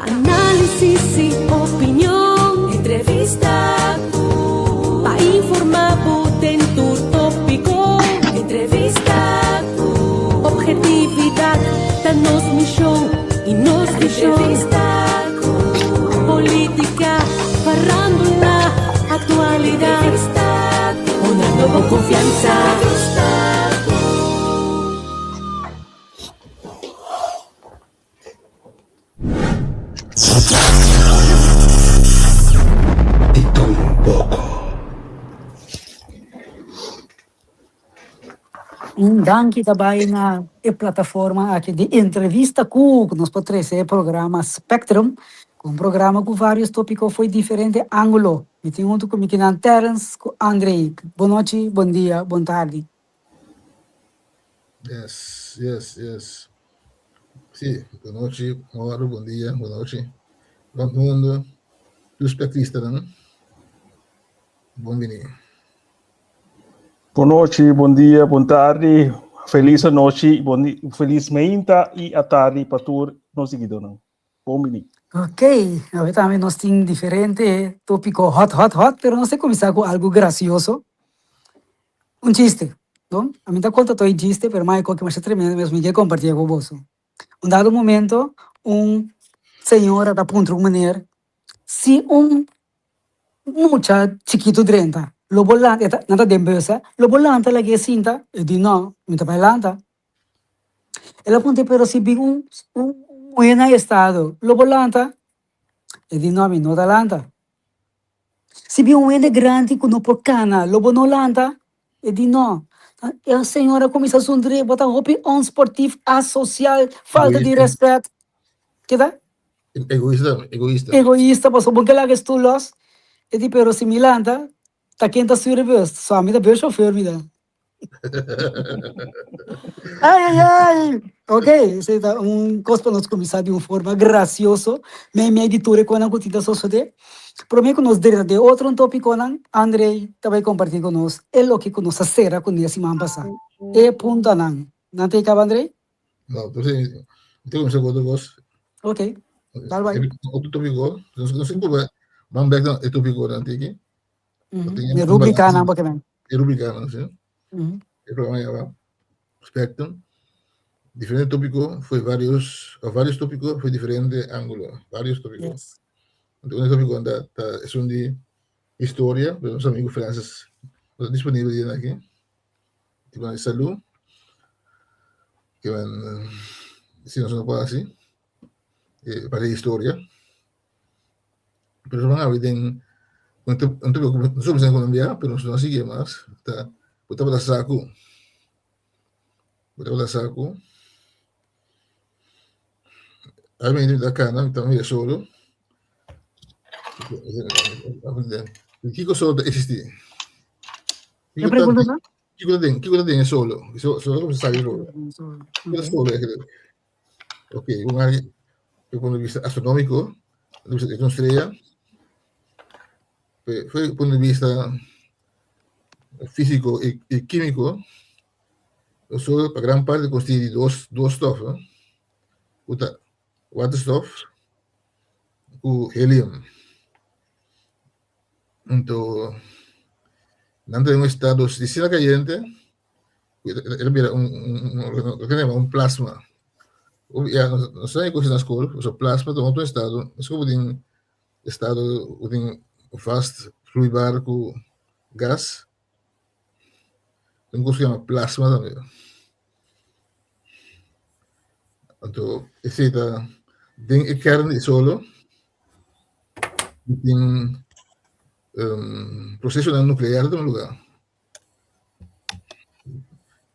Análisis i opinion. Entrevista ku. Pa informá bo den tur tópiko. Entrevista ku. Objetividat ta nos mishon i nos vishon. Entrevista ku. Polítika, farándula, aktualidat. Entrevista ku. Hunando bo konfiansa. Entrevista ku. Di tur un poko. Un danki ta bai na e plataforma aki di entrevista ku nos por trese e programa Spectrum, ku un programa ku varios topiko fo'i diferente angulo. Mi tin huntu ku mi kinan Terence ku André. Bon nochi, bon dia, bon tardi. Yes, yes, yes. Sí, bon nochi, moro, bon dia, bon nochi. Rond mundo, tur spectistanan, bon bini. Bon nochi, bon dia, bon tardi, felis anochi, bon di, felis meinta i atardi pa tur nos siguidónan. Bon bini. Ok, awe tambe nos tin diferente tópiko hot, hot, hot, pero nos ta kuminsá ku algu grasioso. Un chiste, no? Ami ta konta tur e chiste, pero mai koke masha tremendo mes mi ke kompartié ku boso. Un dado momento un señora ta puntra un meneer si un mucha chikitu drenta, lo bo lanta, e ta, nan ta den bus, lo bo lanta lag'é sinta? E di no, mi ta bai lanta. El a puntra, pero si bin un un muhé na estado, lo bo lanta? E di, no, mi no ta lanta. Si bin un hende grandi ku no por kana, lo bo no lanta? E di, no. E señora kuminsá sonreí, bo ta hopi onsportief, asosial, falta di Egoísta. rèspèt. Keda? Egoísta tambe, egoísta. Egoísta, pasobra bo ke laga e stul lòs. E di, pero si mi lanta, ta ken ta stuur e bus? So ami ta buschauffeur mi ta. Ai, ai, ai! Ok, esei ta un kos pa nos kuminsá di un forma grasioso, meimei di tur e konan ku tin ta sosodé. Promé ku nos drenta den otro un tópikonan, Andrei ta bai kompartí ku nos e loke ku nos a sera kuné siman pasá, e puntonan. Nan ta e kaba, Andrei? No, entonces, mi ta kuminsá ku otro kos. Ok, dal bai. Otro tópiko, nos nos tin ku ban bèk na e tópikonan tiki. E rubrikanan bo ke men. E rubrikanan, si. E programa yama Spectrum. Diferente tópiko foi varios, o varios tópiko foi diferente ángulo. Varios tópiko. Yes. Anto un tópiko ta, ta esun di historia, pero nos amigo Francis no ta disponibel día aki. Tipo di salú. Ke men, si nos no por hasi, eh, para historia. Pero van a den un un tópico ku nos en Colombia, pero nos no sigue mas, ta bo tabata sa ku bo tabata sa ku ami mi ta kana mi ta mira solo kiko solo ta existi? Ke pregunta ta? Kiko ta den kiko ta den e solo? Solo ku sa solo. Kiko ta solo eigenlijk? Ok, un área do ponto de vista astronómico, es una estrella. Fue do punto de vista físico y, y químico, el sol pa gran parte constituye de dos, dos stof, ¿no? Uta, waterstof ku helium. Entonces, nan ta den un estado di asina cayente El a bira un, un, lo que llama un plasma. Ya, no sabe cosa na school, so plasma ta un otro estado, es como tin estado, tin vast vloeibaar ku gas. Un cosa que llama plasma tambe. Anto, esei ta den e kern di solo, tin um, procesonan nuclear ta un lugar.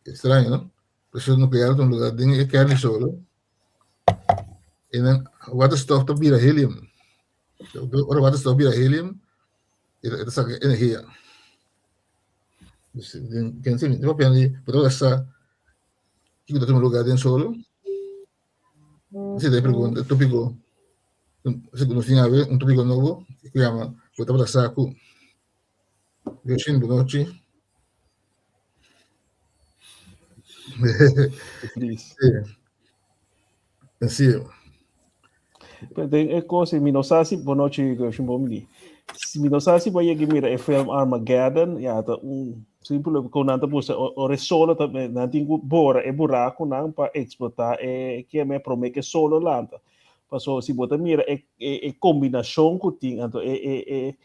Extraño, no? Proceso nuclear ta un lugar den e kern di solo. En dan waterstof ta bira helium. Ora waterstof bira helium, e ta saca energia. Dus den ken sin, no papia di, bo tabata sa kiko ta tuma lugar den solo. Ese ta e pregunta, tópico. Ese ku nos tin awe, un tópico nobo, ku yama, bo tabata sa ku. Yoshin, bonochi. Feliz. Sí. Sí. Den e kos mi no sa si bo nochi Gershon bon bini. Si mi no sa si bo yega mira e film Armageddon, ya ta un simpel kon nan ta buska ora e solo ta nan tin ku bora e burakunan pa eksplotá e keme promé ku e solo lanta. Paso si bo ta mira e e kombinashon ku tin anto e e e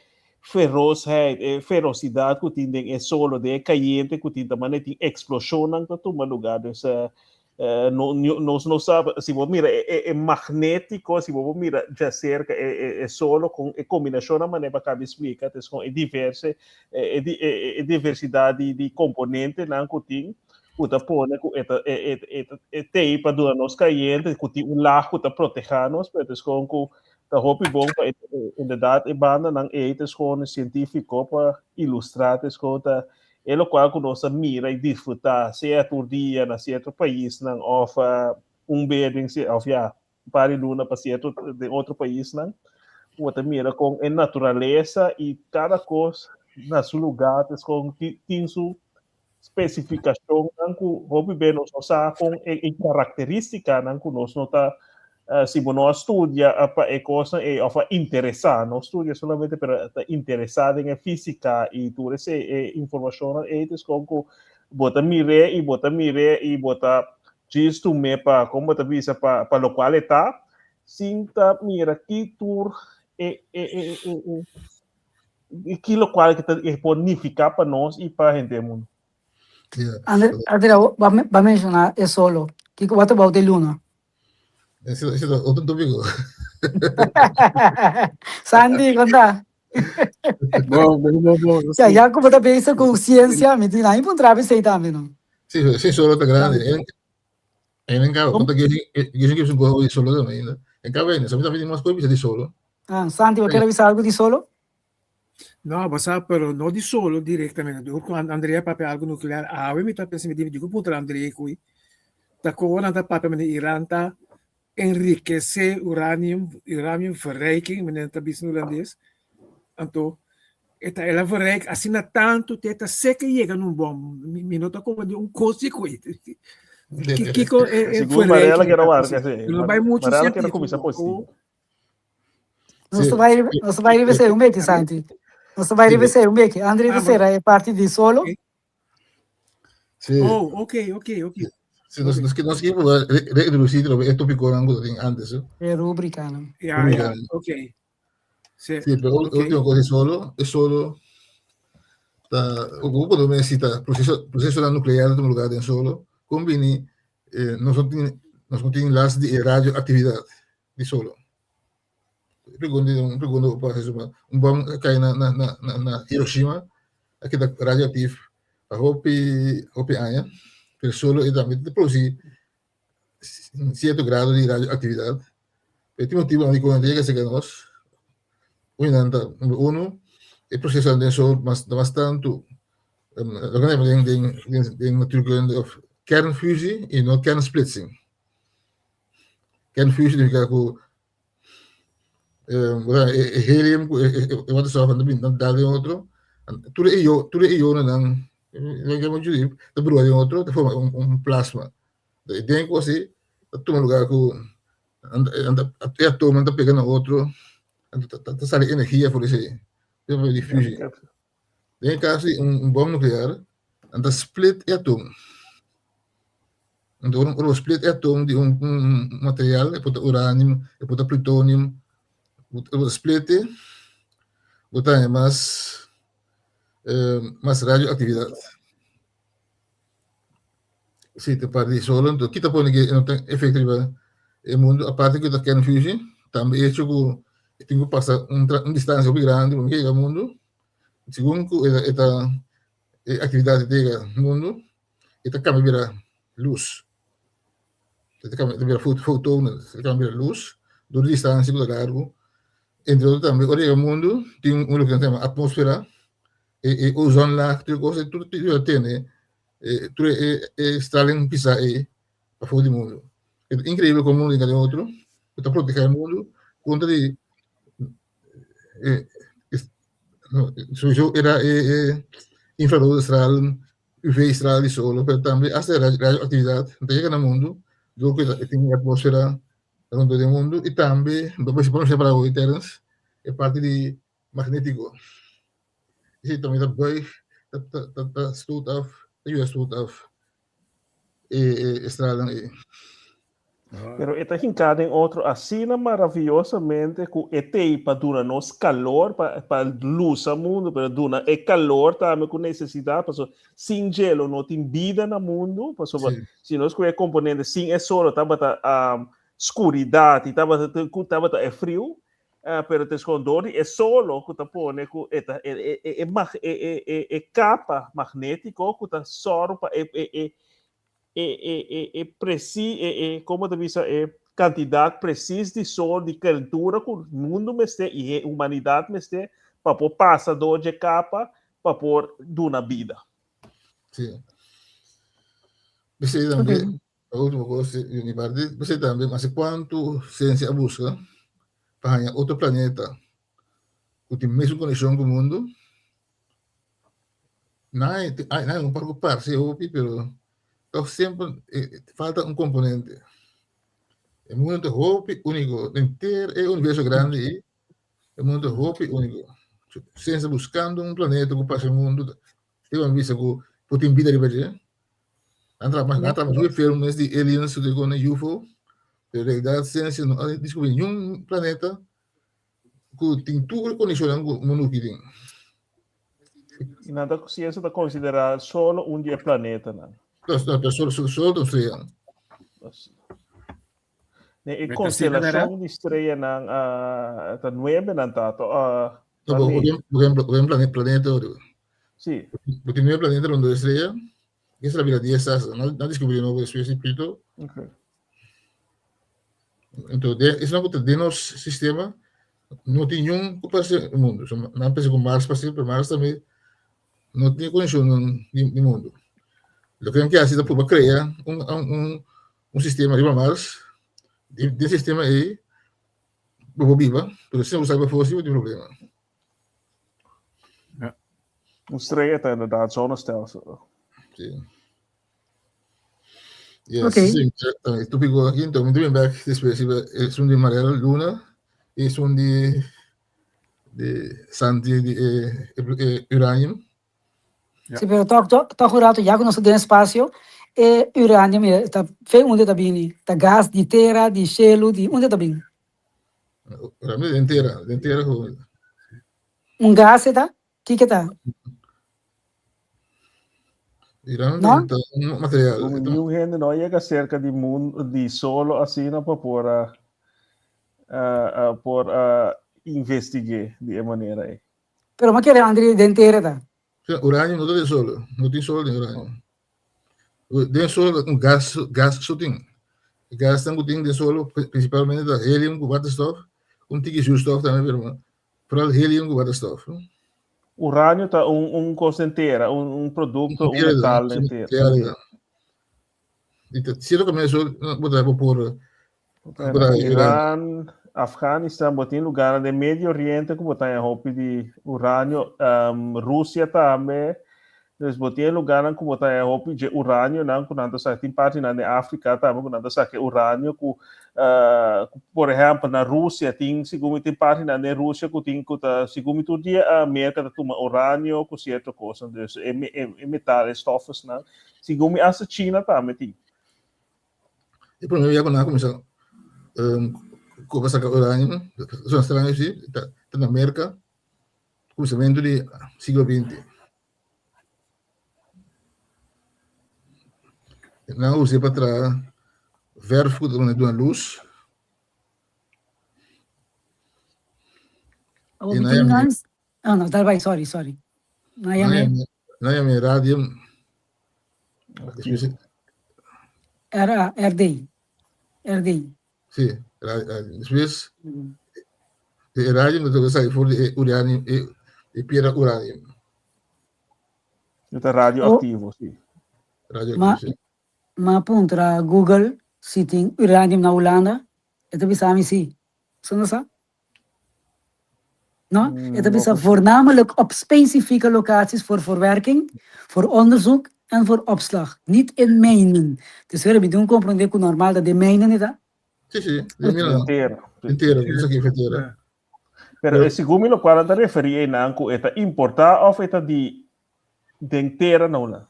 ferosheid, e ferosidat ku tin den e solo, den e kayente ku tin ta manera tin eksploshonnan ta tuma lugá. Dus no, nos no sa, si bo mira e, e, e magnético, si bo mira djacerca e, e, e solo con e combinacionnan manera pa cabe explica, tes con e diverse, e, e, e, e diversidad di, di componentenan ku tin, ku ta pone ku e ta, e, e, e, e tei pa duna nos cayente, ku tin un laag ku ta proteha nos, pero tes con ku ta hopi bon pa inderdaad e bandanan ei tes con científico pa ilustra tes con ta E lokual ku nos a mira i disfrutá sea tur dia na sierto paisnan òf un be den òf ya un par di luna pa sierto den otro paisnan, bo ta mira kon e naturalesa i kada kos na su lugá ta kon tin su spesifikashonnan ku hopi be nos no sa kon e karakterístikanan ku nos no ta Si bo no a studia pa e kosnan ei òf a interesá, no studia solamente pero ta interesá den e físika i tur esei e informashonnan ei ta eskon ku bo ta mir'é i bo ta mir'é i bo ta djis tum'é pa kon bo ta bisa pa pa lokual e ta sin ta mira ki tur e e e e ki lokual ke ta e por nifiká pa nos i pa henter mundu. André, André, bo a menshoná e solo. Kiko what about e luna? Ese, ese ta otro tópico. Sandy, konta. Bon, bon, bon, bon. Ya, ya como ta bezig ku siensia, mi tin ahí puntra esei tambe, no? Sí, sí, solo ta grande. En, en en cabo, conta que que que un cojo de solo también. En cabo, en eso también más cojo de solo. Ah, Santi, ¿vos querés avisar algo de solo? No, bo sa, pero no di solo directamente. Door cu Andrea papia algo nuclear, awe mi ta pensa, mi di cu puntra Andrea cui. Ta con nan ta papia mene Iran ta enriquece uranium, uranium verrijking, mene ta bisa in Holandes. Anto, e ta el a verrijk asina tanto te ta seca yega na un bom. Mi, mi no ta comprende un cos di cui. Kiko e, e Sigur Mariela verrijking quiere ta warga, precies. sí. No bai mucho Mariela quiere cuminsa científico. positivo. Nos ta bai nos ta bai riba esei un beki, Santi. Nos ta bai riba esei un beki. André ta sera e parti di solo. Sí. Oh, ok, ok, ok. Sí, nos, nos, nos quiere reintroducir e tópico nan ku tin antes. Eh? E rúbrica nan. Ja, ja, ok. Sí, sí pero okay. último cosa es solo, es solo. Ta, o grupo necesita proceso, proceso nuclear en lugar de solo. Combini, eh, nos no tin, nos no tin las di radioactividad. di solo. Pregunta un pregunta pa Jesús. Un bom a kai na na na na na Hiroshima, a keda radioactief pa hopi hopi aña, pero solo e tambe ta produci un cierto grado di radioactividad. Pero tin motibo nan di con yega cerca nos. Uno ta, number uno, e proceso den sol mas mas tanto loke nan yama den den den den natuurkunde of kernfusie y no kernsplitsing. Kernfusie significa ku e helium ku e waterstof nan ta bin nan dal den otro. Tur e tur e ionenan ta brua den otro ta forma un plasma. E den ku asi ta tuma lugar ku e atomonan ta pega na otro ta sali energia for esei. Di fusie. Den e kaso di un bom nuklear, nan ta split e atom. Anto ora bo split e atom di un material, e por ta uranium, e por ta plutonium, ora bo ta split e, bo ta haña mas mas radioaktividat. Si ta parti di solo, anto kita pone ku e no tin efekto riba e mundu, aparte ku ta kernfusie, tambe e hecho ku e tin ku pasa un un distansia hopi grandi pa yega mundu, segun ku e ta e aktividat ta yega mundu, e ta kambia bira lus, e ta kambia bira fotonen, e ta kambia bira lus dor di distansia ku ta largu, entre otro tambe ora yega mundu tin un loke nan ta yama atmosfera, e e ozonlaag tur e kos ei tur tur a tene e tur e e straling pisa ei pafó di mundu. E ta inkreibel kon mundu yega den otro ku ta protegé e mundu kontra di e souiso era e e infrarode stralen, UV stralen di solo pero tambe asta e radioaktividat ta yega na mundu dor ku e tin atmosfera. Rondó den mundu i tambe bo por separa hopi Terence e parti di magnetico. Esei tambe ta buig, ta ta ta stoot af, ta yuda stoot af e e stralnan ei. Pero e ta hinká den otro asina maraviyosamente ku e t'ei pa duna nos kalor, pa pa lusa mundu, pero duna e kalor tambe ku nesesidat, pasobra sin dje lo no tin bida na mundu, pasobra si nos kohe e komponente sin e solo tabata skuridat i tabata ku tabata e friu, pero ta eskon dor di e solo ku ta pone ku e ta e e e e kapa magnetiko ku ta sòru pa e e e e e e presi e e komo ta bisa e kantidat presis di sol di kalentura ku mundu mester i e humanidat mester pa por pasa dor dje kapa pa por duna bida. Sí. P'esei tambe, e último kos di mi parti, p'esei tambe masi kuantu siensia a buska pa haña otro planeta ku tin mesun kondishon ku mundu, Nan ai un par ku parse hopi pero tòg semper falta un komponente. E mundu ta hopi úniko, henter e universo grandi ei, e mundu ta hopi úniko. Siensia buskando un planeta ku parse mundu, te wan bisa ku por tin bida riba dje. Nan traha nan traha masha filmes di aliens ku ta kone UFO, pero en realidat siensia no a diskubri niun planeta ku tin tur e kondishonnan ku mundu aki tin. I nan ta siensia ta konsiderá solo un di e planetanan. No, no, ta solo, solo, solo un strea. Ne e konstelashon di streanan uh, ta nuebe nan ta. To, uh, no, por ejemplo, por ejemplo, planeta, Sí. Bo tin nuebe planeta rondó e strea, i esei ta bira dies hasta. No, no descubrí nobo despues di Pluto. Okay. Entonces, de, esnan ku ta den nos sistema no tin niun ku parse e mundu. So, nan pensa ku Mars parse, pero Mars tambe no tin kondishonnan di, di mundu. Loke nan ke hasi ta purba krea un, un, un, un sistema riba Mars. Den, den sistema ei bo por biba, pero si bo sali pafó si bo tin problema. Ja. Un strea ta inderdaad zonnestelsel. Sí. Yes, Oké. sí, eh, tópico aki, entonces, mi ta bek despues riba esun di Marel Luna i esun di di Santi di eh, eh, uranium. Ja. Sí, pero toch, toch, toch un rato, ya ku nos ta den espacio, e uranium mira, ta fe unda ta bini. Ta gas di tera, di shelu, di unda ta bini. Uranium den tera, den tera gewoon. Un gas e ta? Kiko ta? Irán No? ta un material. Como niun hende no yega cerca di mundo di solo asina pa por a uh, uh, por a investigue di e manera ei. Pero ma kere Andri den tera ta. Uranio no ta den solo, no tin solo den uranio. Den solo un gas gas so tin. E gasnan ku tin den solo principalmente ta helium ku waterstof, un tiki zuurstof tambe pero Vooral helium ku waterstof. Uranio ta un, un kos den tera, un, un produkto, un metal den tera. Tera. I ta sierto kaminda so bo ta bo por bo ta Iran, Afghanistan, bo tin lugarnan den Medio Oriente ku bo ta haña hopi di uranio, um, Rusia tambe. Dus bo tin e lugarnan ku bo ta haña hopi dje uranionan ku nan ta saka. Tin partinan den Afrika tambe ku nan ta saka e uranio ku ku por ehèmpel na Rusia tin segun mi tin partinan den Rusia ku tin ku ta segun mi tur dia Merka ta tuma uranio ku sierto kosnan. Dus e e metal e stòfesnan segun mi asta China tambe tin. E promé bia ku nan a kuminsá koba saka uranio, esei ta straño si, ta na Merka, kuminsamentu di siglo binti. Nan a us'é pa traha verf ku ta duna lus. Awor mi tin gans. Ah, no, dal bai, sorry, sorry. Nan yam'é. Nan yam'é radium. R A R D. R D. Sí, despues e radium ta sali for di e uranium, e piedra uranium. E ta radioactivo, sí. Radioactivo, sí. Ma puntra Google si tin uranium na Hulanda, e ta bisa mi sí. Bo no sa? No, e ta bisa voornamelijk op specifieke locaties voor verwerking, voor onderzoek en voor opslag, niet in mijnen. Dus wera mi dun comprende cu normal ta den mijnen e ta. Si, si, den mina. Den tera. Den tera, bisa ki tera. Pero e segun mi lokual nan ta referí einan ku e ta importá òf e ta di den tera na Hulanda?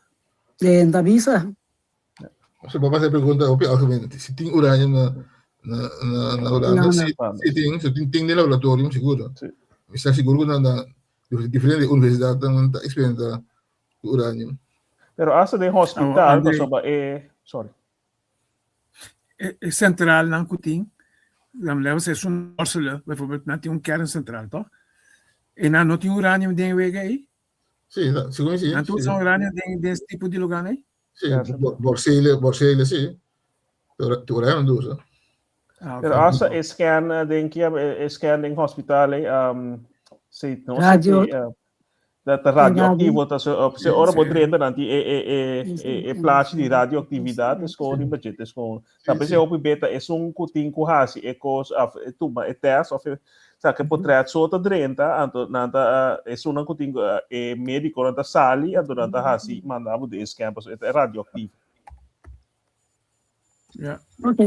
Den ta bisa. So bo a pregunta hopi algemeen. Si tin uranium na na na na Hulanda, si, si tin, si tin tin den laboratorium seguro. Si. Mi sta sigur ku na na diferente universidatnan ta experimenta ku uranium. Pero hasta den hospital, pasobra e, sorry. E, e centralnan ku tin, dan laten we zeggen, zo'n Borselen, bijvoorbeeld, nan tin un kerncentraal, toch? En nan no tin uranium den wega ei? Sí, segun sí. Nan tin usa uranium den, den ese tipo di lugar ei? Sí, Borselen, Borselen, sí. Uranium dus. Ah, Pero hasta e scan den kia, e scan den hospital ei, um, sí, no sé Radio. si, Dat ta radioactivo, ta so, op se ora bo drenta dan ti e e e e e plaatje di radioactividad is gewoon riba dje, is gewoon. Ta p'esei hopi beta esun ku tin ku hasi e kos of e tuma e test of e sa ke potret so ta drenta, anto nan ta esunnan ku tin e mediconan ta sali anto nan ta hasi manda bo den e scan pasobra e ta radioactivo. Ja. Ok,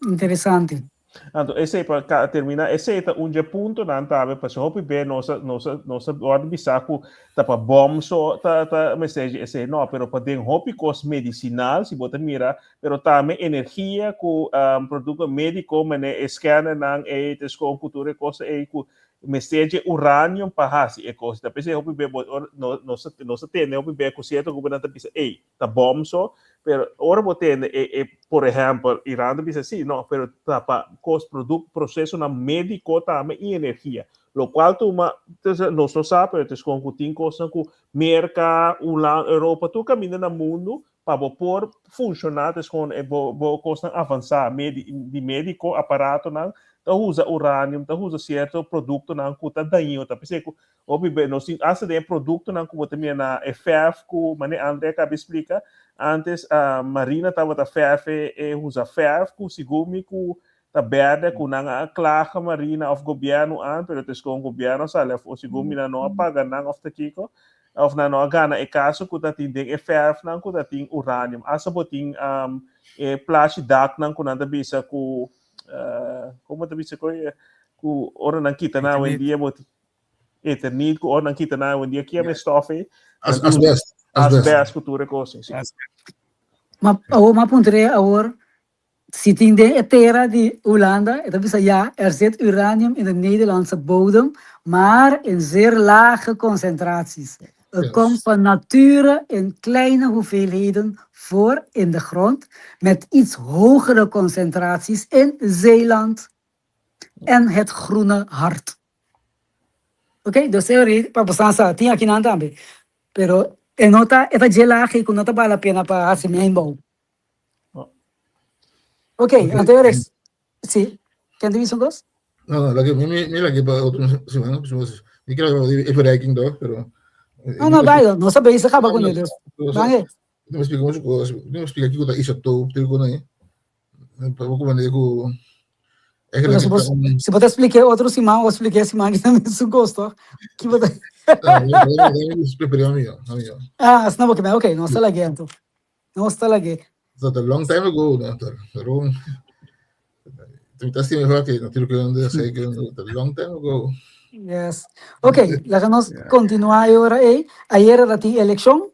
interesante. Anto esei pa ka termina, esei ta un dje puntonan tambe pasobra hopi be nos a nos a nos a wòrdu bisa ku ta pa bòm so ta ta mester dje esei no, pero pa den hopi kos medisinal si bo ta mira, pero tambe energia ku produkto médiko mane e scannernan ei ta eskon ku tur e kos ei ku mester dje uranium pa hasi e kos. Ta p'esei hopi be bo ora no nos a nos a tende hopi be ku sierto gruponan ta bisa ei ta bom so, pero ora bo tende e, e por ehempel, Iran ta bisa si, no, pero ta pa kos produk prosesonan mediko tambe i energia, lokual tuma, nos no sa, pero ta eskon ku tin kosnan ku Merka, Hulan, Europa, tur kaminda na mundu pa bo por funshoná, ta eskon e bo bo kosnan avansá medi di mediko, aparatonan, ta usa uranium, ta usa sierto produktonan ku ta dañino, ta p'esei ku Hopi be nos tin hasta den e produktonan ku bo ta mira na e verf ku manera Andre a kaba splika antes Marina tabata verf e e usa verf ku segun mi ku ta berde ku nan a klaga Marina of gobièrnu an pero ta eskon gobièrnu a sali afó segun mi nan no a paga nan of ta kiko of nan no a gana e kaso ku ta tin den e verfnan ku ta tin uranium hasta bo tin e plachi daknan ku nan ta bisa ku komo ta bisa ku ku ora nan kita nan awendia bo tin Eternit ku ora nan kita nan awendia kia me stof ei. As, asbest. Asbest ku tur e kos ei, si. Ma awor m'a puntr'é awor si tin den e tera di Hulanda, e ta bisa ja, er zit uranium in de Nederlandse bodem, maar in zeer lage concentraties. Het komt van nature in kleine hoeveelheden voor in de grond, met iets hogere concentraties in Zeeland en het Groene Hart. Ok, dus e ori pa bosan sa, tin akinan tambe. Pero e no ta, e ta dje laag ku no ta bal la pena pa hasi mijnbouw. Ok, anto e ori, si, ken ta bisa un kos? No, no, lage, mi, mi, mi lage pa otro semana, mi kere e verrijking toch, pero... No, no, bai, nos ta bezig kaba kuné, dus, ban e. Mi explica mucho cosas, mi explica kiko ta isotoop, tur ku nan, pa bo comprende ku Pero si bo, si bo ta expliqué otro siman o expliqué siman aki también su kos toch? Ki bo ta Ah, asina bo ke men, ok, nos ta lag'é anto. Nos ta lag'é. That a long time ago, no? Pero mi ta stima fa ke natuurlijk een zeker a long time ago. Yes. Ok, laga nos continua e ora ei. Ayera ta tin elekshon.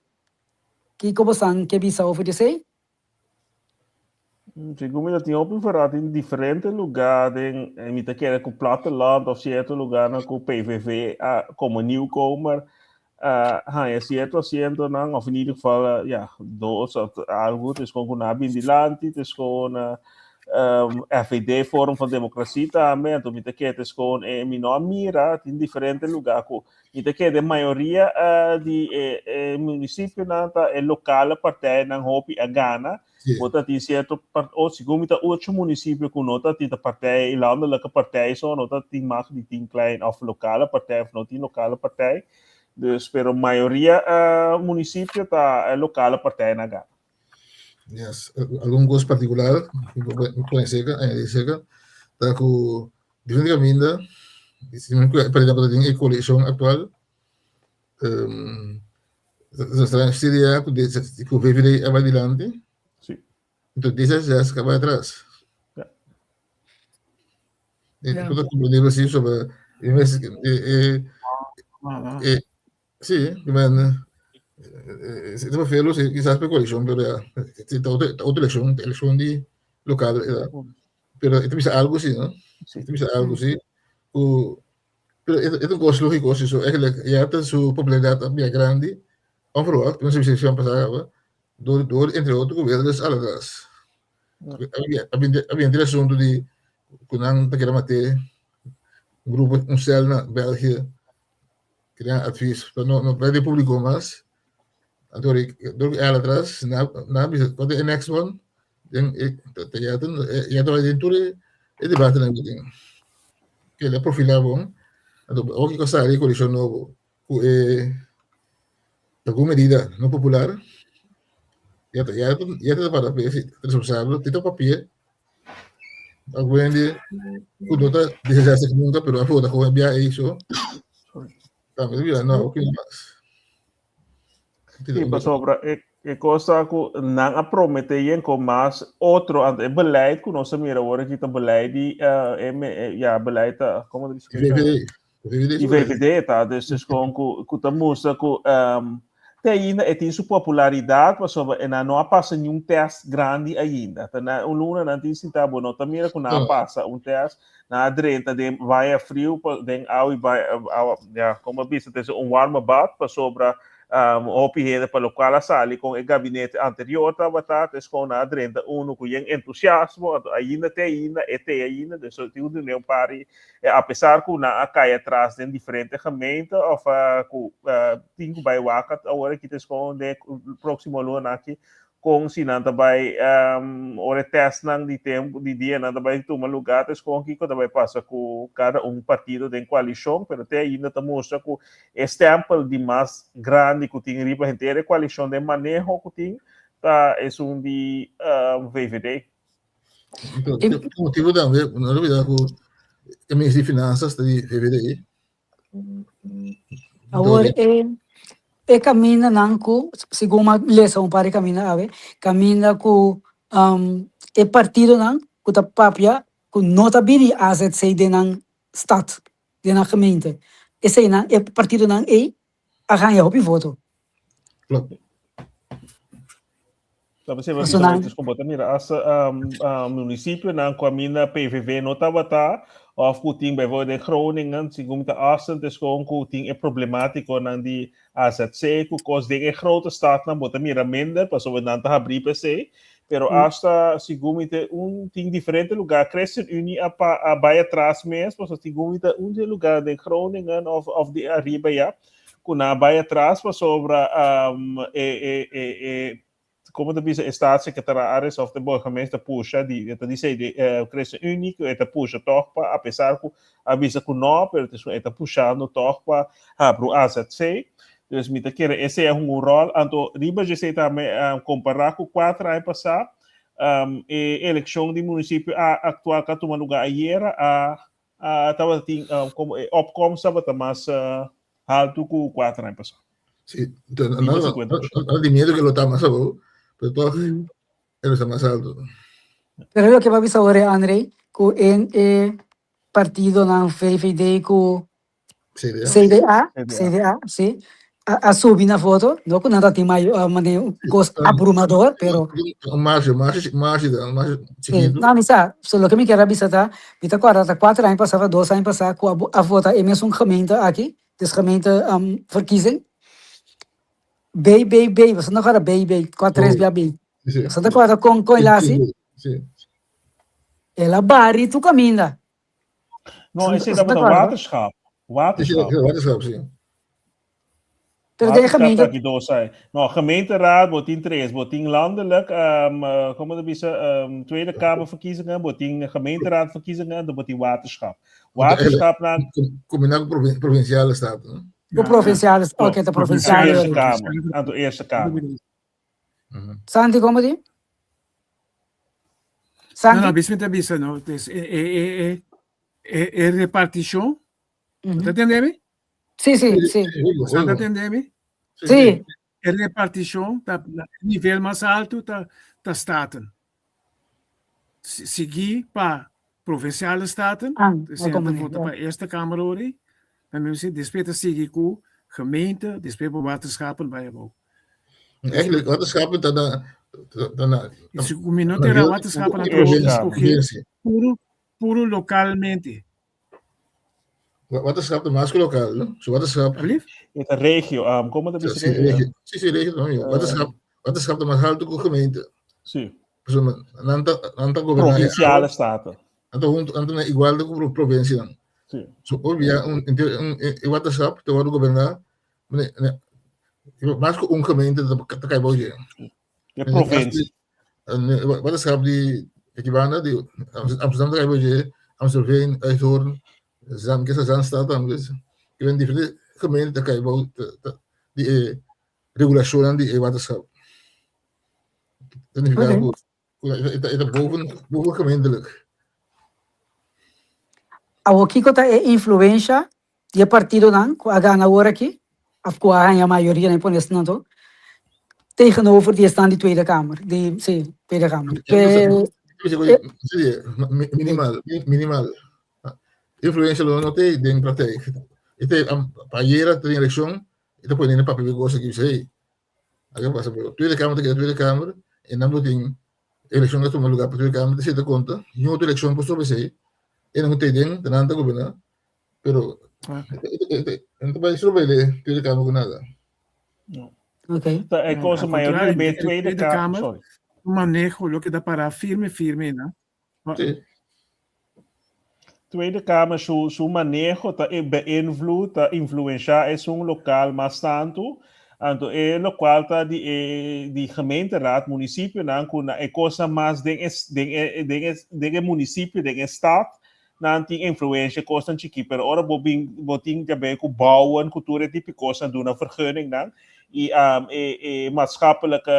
Kiko bosan ke bisa over di esei? Segun mi ta tin hopi verrat den diferente lugá den mi ta kere ku platteland of sierto lugánan ku PVV a komo nieuwkomer a haña sierto asientonan of in ieder geval ya dos of algu ta eskon ku nan a bin dilanti ta eskon FVD Forum van Democratie tambe anto mi ta kere ta eskon e mi no a mira tin diferente lugá ku Mi ta kere den mayoria di e e munisipionan ta e lokale partijnan hopi a gana. Sí. Bo ta tin sierto part o segun mi ta ocho munisipio ku no ta tin ta partij landelijke partij so no ta tin mag di tin klein of lokale partij of no tin lokale partij. Dus pero mayoria munisipio ta e lokale partijnan a gana. Yes, algun kos partikular ku bo pone serka, añadi serka, ta ku diferente kaminda, por ehempel den e koalishon aktual, ta CDA ku ku VVD a bai dilanti, Sí. enton D66 a bai atras. Ja. E ku ta komprendibel si sobre e mes e e e si men e ta prefiero si kisas pa e koalishon pero ya ta otro ta otro elekshon ta elekshon di lokal pero e ta bisa algu si no e ta bisa algu si ku pero e ta un kos lógiko si so eigenlijk ya ta su popularidat a bira grandi onverwacht mi sa si pasá kaba dor dor entre otro ku Wilders al atras A bin tin asuntu di ku nan ta kere mat'é un grupo un sèl na België ke nan advis pa no no bai den públiko mas anto dor ku el atras nan a bisa kua ta e next one den e ta ya ta ya ta bai den tur e debatenan ku tin el a profilá bon anto awor kiko a sali e koalishon nobo ku e algun medida no popular ya ta ya ta ya ta para pa e responsabel tin ta papia algun hende ku no ta deshacer nunka pero a vota ku e bia ei so tambe ta bira no awor ki mas. Sí, pasobra e e kos ta ku nan a prometé yen kon mas otro anto e beleid ku nos a mira awor aki ta beleid di eh, e me e ya beleid ta komo ta bisa VVD. VVD di VVD ta dus dus kon ku ku ta mustra ku um, te ainda e tin su popularidat pasobra e nan no a pasa niun test grandi ainda. Ta na un luna nan tin sinta bo no ta mira ku nan a pasa un test Nan a drenta den baña friu pa den awa i baña awa ya como a bisa ta un warme bad pasobra um, hopi hende pa locual a sali con e gabinete anterior tabata tes con nan a drenta uno cu yen entusiasmo anto ainda te ainda e te ainda dus tin un reunion pari e a pesar cu nan a cay atras den diferente gemeente of uh, cu uh, tin cu bay wak awor aki tes con den proximo luna aki kon si nan ta bai um, ora e testnan di tempo di dia nan ta bai tuma lugar ta eskon kiko ta bai pasa ku kada un partido den koalishon pero te ainda ta mustra ku e stempel di mas grandi ku tin riba henter e koalishon den maneho ku tin ta esun di um, VVD. Motivo tambe, no olbida ku e minister di finanzas ta di VVD. Awor e e kamindanan ku segun mi a lesa un par di kaminda awe, kaminda ku e partidonan ku ta papia ku no ta bini AZC den nan stad, den nan gemeente, eseinan e partidonan ei a haña hopi voto. Klopt. Ta bisa bisa Paso nan, bo ta mira as um, um, municipionan ku aminda PVV no tabata of ku tin bijvoorbeeld in Groningen, segun ta Assen, is gewoon ku tin e problematiconan di AZC, ku kos den e grote stadnan bo ta mira minder, pasobra nan ta habrí p'esei. Pero hasta segun mi te un tin diferente lugar, ChristenUnie a pa a bai atras mes, pasobra segun mi ta un di e lugar den Groningen of of di ariba ya, ku nan a bai atras pasobra um, e, e, e, e, como ta bisa, e staatssecretaris of de burgemeester pusha, di, ta dice di eh, ChristenUnie, ku e ta pusha toch pa, a pesar ku a bisa ku no, pero e ta pushando toch pa habru AZC. Dus mi ta kere esei a hunga un rol. Anto riba dje tambe um, kompará ku kuater aña pasá, um, e elekshon di munisipio a aktual ku a tuma lugá ayera a a tabatin um, como e opkomst tabata mas uh, haltu ku kuater aña pasá. Sí, entonces, no, no, no, di miedo que lo está más abajo, pero toch mm. está más alto. Pero lo que va a bisa ahora, André, ku en e partido nan VVD ku CDA. CDA, CDA, sí, a, a subi na foto, no ku nan ta tin mayo, uh, mane un kos abrumador, pero Un marge, marge, marge, un marge sí, chiquito. no, mi sa, so loke mi kier a bisa ta, mi ta kòrda ta kuater aña pasá, dos aña pasá ku a, a vota e mesun gemeente aki, dus gemeente um, verkiezing, B, B, B, boso no kòrda B, B, kua tres Oh. bia B. Sí, Boso ta kòrda kon, kon el a hasi? sí. El a bari tur kaminda. No, esei tabata waterschap. Waterschap. Waterschap, sí. Pero den gemeente... Aki dos ai. No, gemeenteraad, bo tin tres. Bo tin landelijk, um, uh, como te bisa, um, Tweede Kamerverkiezingen, bo tin gemeenteraadverkiezingen, bo tin waterschap. Waterschap na... Combinado com provinciale staten. No? De provinciale, oké, okay, de provinciale. Eerste Kamer, aan de Eerste Kamer. Santi, como di? Santi? No, no, bisa mi ta bisa, no. Dus, e, e, e, e, e, e reparticion. Mm -hmm. Ta tende mi? Sí, sí, sí. Sa ta tende mi? Sí. E reparticion ta na nivel mas alto ta, ta staten. Sigui pa Provinciale Staten, Ah, esei na ta komune, vota ja. pa Eerste Kamer ori, dan mi si despues ta sigui ku gemeente, despues pa waterschappen bai abou. Eigenlijk, waterschappen ta na, ta na, I si ku mi no na tera deel waterschappen di nan ta provincie. skohe provincie. puro puro lokalmente. Waterschap ta mas ku lokal, no? So waterschap. Alblief? E ta regio, um, como ta Sí, bisa sí, regio. Sí, sí, regio tambe. Waterschap, waterschap ta mas haltu ku gemeente. Sí. Pasobra nan ta, nan ta goberná e Provinciale staten. Nan ta huntu, nan ta na igual ku provincianan. Sí. So obvia un, un, e waterschap ta wòrdu goberná, mas ku un gemeente ta, ta kai bou dje. De provincie. Waterschap di aki banda di Amsterdam ta kai bou dje, Amstelveen, Uithoorn, Zand, kesa Zaanstad tambe. Ki ben diferente gemeente ta kai bou di e regulashonnan di e waterschap. Dat significa ku e ta boven, boven gemeentelijk. Awor kiko ta e influensha di e partidonan ku a gana awor aki, of ku a haña mayoria na e pone esnan to, tegenover di esnan di Tweede Kamer, di, si, Tweede Kamer. Minimal, minimal. Influensha lo no te den praktijk. E te pa ayera tin elekshon, e ta pone papia di kos aki, bisa hey, a pasa pero Tweede Kamer ta keda Tweede Kamer en nan bo tin elekshon ta tuma lugar pa Tweede Kamer ta seta konta, niun otro elekshon por stop esei, e nan ku te den, ta nan ta goberná, pero no ta bai stroba e Tweede Kamer ku nada. No. Ok. Ta e No, cosa al mayoria contrario, be e Tweede Tweede Kamer, Kamer, sorry. maneho lo keda pará firme firme, no? Sí. Tweede Kamer su, su maneho ta beïnvloed, ta influenshá esun lokal mas tantu, anto e lokual ta di e di gemeenteraad, munisipionan ku na e kosnan mas den e den e den e den e munisipio, den e stad, nan tin influensha kosnan chikí, pero ora bo bin bo tin te haber ku bouwen, ku tur e tipo kosnan duna vergunningnan i e e maatschappelijke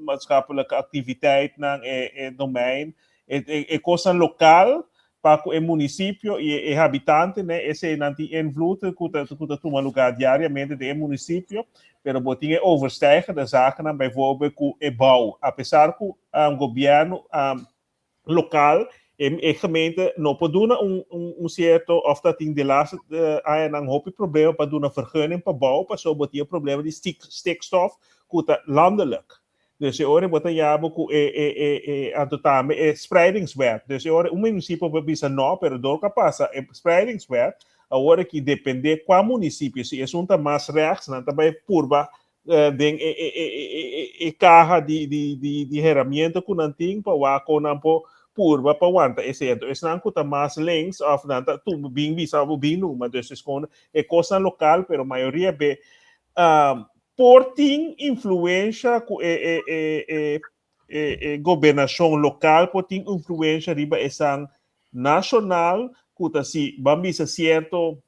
maatschappelijke activiteitnan e e domein E kosnan lokal pa ku e munisipio i e habitantenan, eseinan tin invloed ku ta ku ta tuma lugá diariamente den e munisipio, pero bo tin e overstijgende zakennan, bijvoorbeeld ku e bou. Apesar ku gobièrnu lokal, e gemeente no por duna un un sierto òf ta tin de laatste añanan hopi problema pa duna vergunning pa bou, pasobra bo tin e problema di stikstof ku ta landelijk. Dus e ora bo ta yama ku e e e e anto tambe e spreidingswet. Dus e ora un munisipio por bisa no, pero dor ku a pasa e spreidingswet, awor aki depende kua munisipio, si esun ta mas rechts, nan ta bai purba den e e e e e kaha di di di di herramienta ku nan tin pa wak kon nan por purba pa wanta esei. Anto esnan ku ta mas links òf nan ta tumba bin bisa bo bin numa. Dus es kon e kosnan lokal, pero mayoria be Por tin influensha ku e e e e e e gobernashon lokal por tin influensha riba esan nashonal ku ta si ban bisa sierto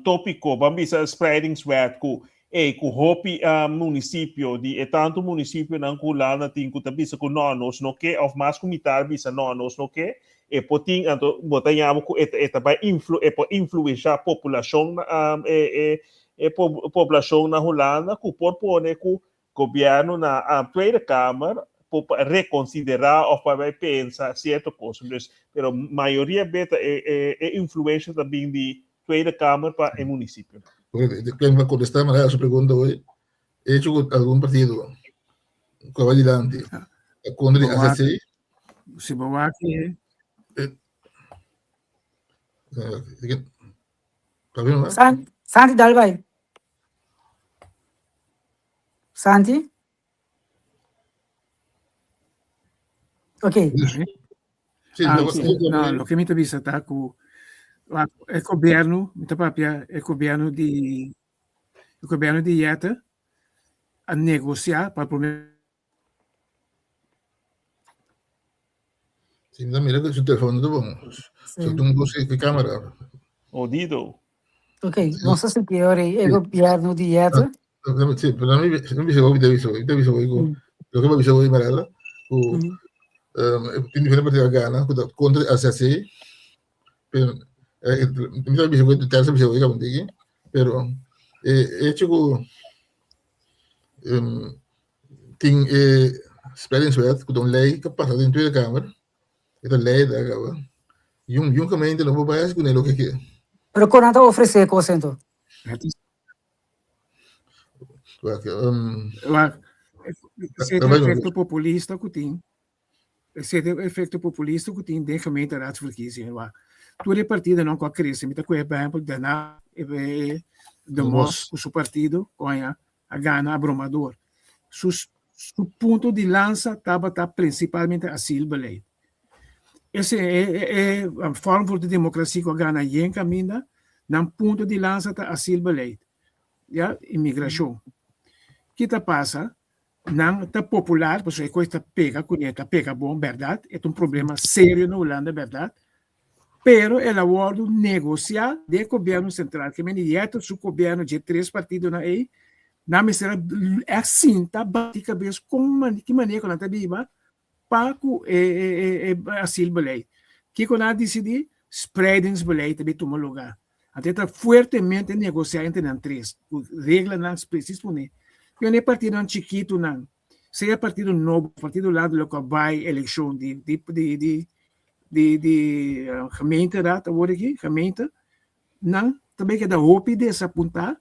topiko, ban bisa spreidingswet ku ey ku hopi munisipio di e tantu munisipionan ku Hulanda tin ku ta bisa ku no nos no ke òf mas ku mitar bisa no nos no ke e por tin anto bo ta yama ku e ta bai influ e por influensha populashon e e e poblashon na Hulanda ku por pone ku gobièrnu na Tweede Kamer por rekonsiderá òf pa bai pensa sierto kos. Dus, pero mayoria be ta e e influensha ta bin di Tweede Kamer pa e munisipionan. Ken pa kontestá Maria su pregunta hoy, hecho ku algun partido ku a bai dilanti ta kontra di AZC. Si bo wak e. Santi dal bai. Santi? Ok. Ah, no, loke mi ta bisa ta ku e gobierno, mi ta papia e gobierno di e gobierno di Jette a negocia pa prome Sí, mi mira su teléfono ta bon. So tu un ku cámara. Odido. Ok, nos a sinti ora e gobierno di Jette. Sí, pero mi mi bisa hopi te bisa hopi, te bisa hopi ku lo ke bisa hopi Marela, ku tin diferente partido a gana ku ta kontra di AZC, pero mi ta bisa ku tersa bisa hopi kabuntiki, pero e hecho ku tin e spreidingswet ku ta un lei ku a pasa den Tweede Kamer. E ta leida kaba. Yun yun gemeente no por bai hasi kuné loke ke. Pero kon nan ta ofresé kos ento? Wak, um, Wak, esei ta bai efecto populista ku tin. Esei ta efecto populista ku tin den gemeenteraadsverkiezingen. Wak, tur e partidonan ku a krese, mi ta kohe por ehempel Den Haag, De Mos ku su partido, koña, a gana abrumador. Su, su punto di lansa tabata principalmente asielbeleid. Ese e, e, e Forum voor de Democratie ku a gana yen kaminda, nan punto di lansa ta asielbeleid, ya, inmigrashon. Ki ta pasa? Nan ta popular, pasobra e kos ta pega kuné, ta pega bon, bèrdat, e ta un problema serio na Hulanda, bèrdat, pero el a wòrdu negosiá den e gobièrnu sentral, ke mende yèto su gobièrnu dje tres partidonan ei, nan mester a ègt sinta bati kabes kon ki manera ku nan ta biba pa ku e e asielbeleid. Kiko nan a disidí? Spreidingsbeleid ta bin tuma lugá. Anto e ta fuertemente negosiá entre nan tres, ku reglanan presis pone. Pero e partidonan chikitunan, sea partido nobo, partido landelijk ku a bai elekshon di di di di di di gemeenteraad awor aki, gemeente, nan ta bay keda hopi desapuntá,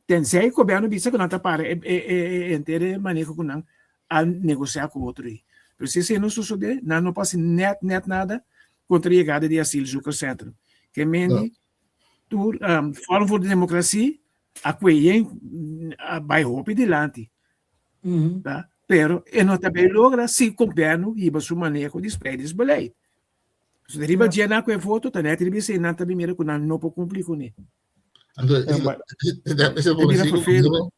tenzij gobièrnu bisa ku nan ta para e e e henter e maneho ku nan a negosiá ku otro ei. Pero si esei no sosodé, nan no por hasi nèt nèt nada kontra e yegada di asielzoekerscentrum. Ke mende tur Forum voor de Democratie a kue yen a bai hopi dilanti. Ta? Pero e no ta bay logra si gobierno hiba su maneho di spreidingsbeleid. So de riba dje nan ku e voto ta net riba esei nan ta bin mira ku nan no por kumpli kuné. Anto, Eh, maar- ese Ta bira vervelend.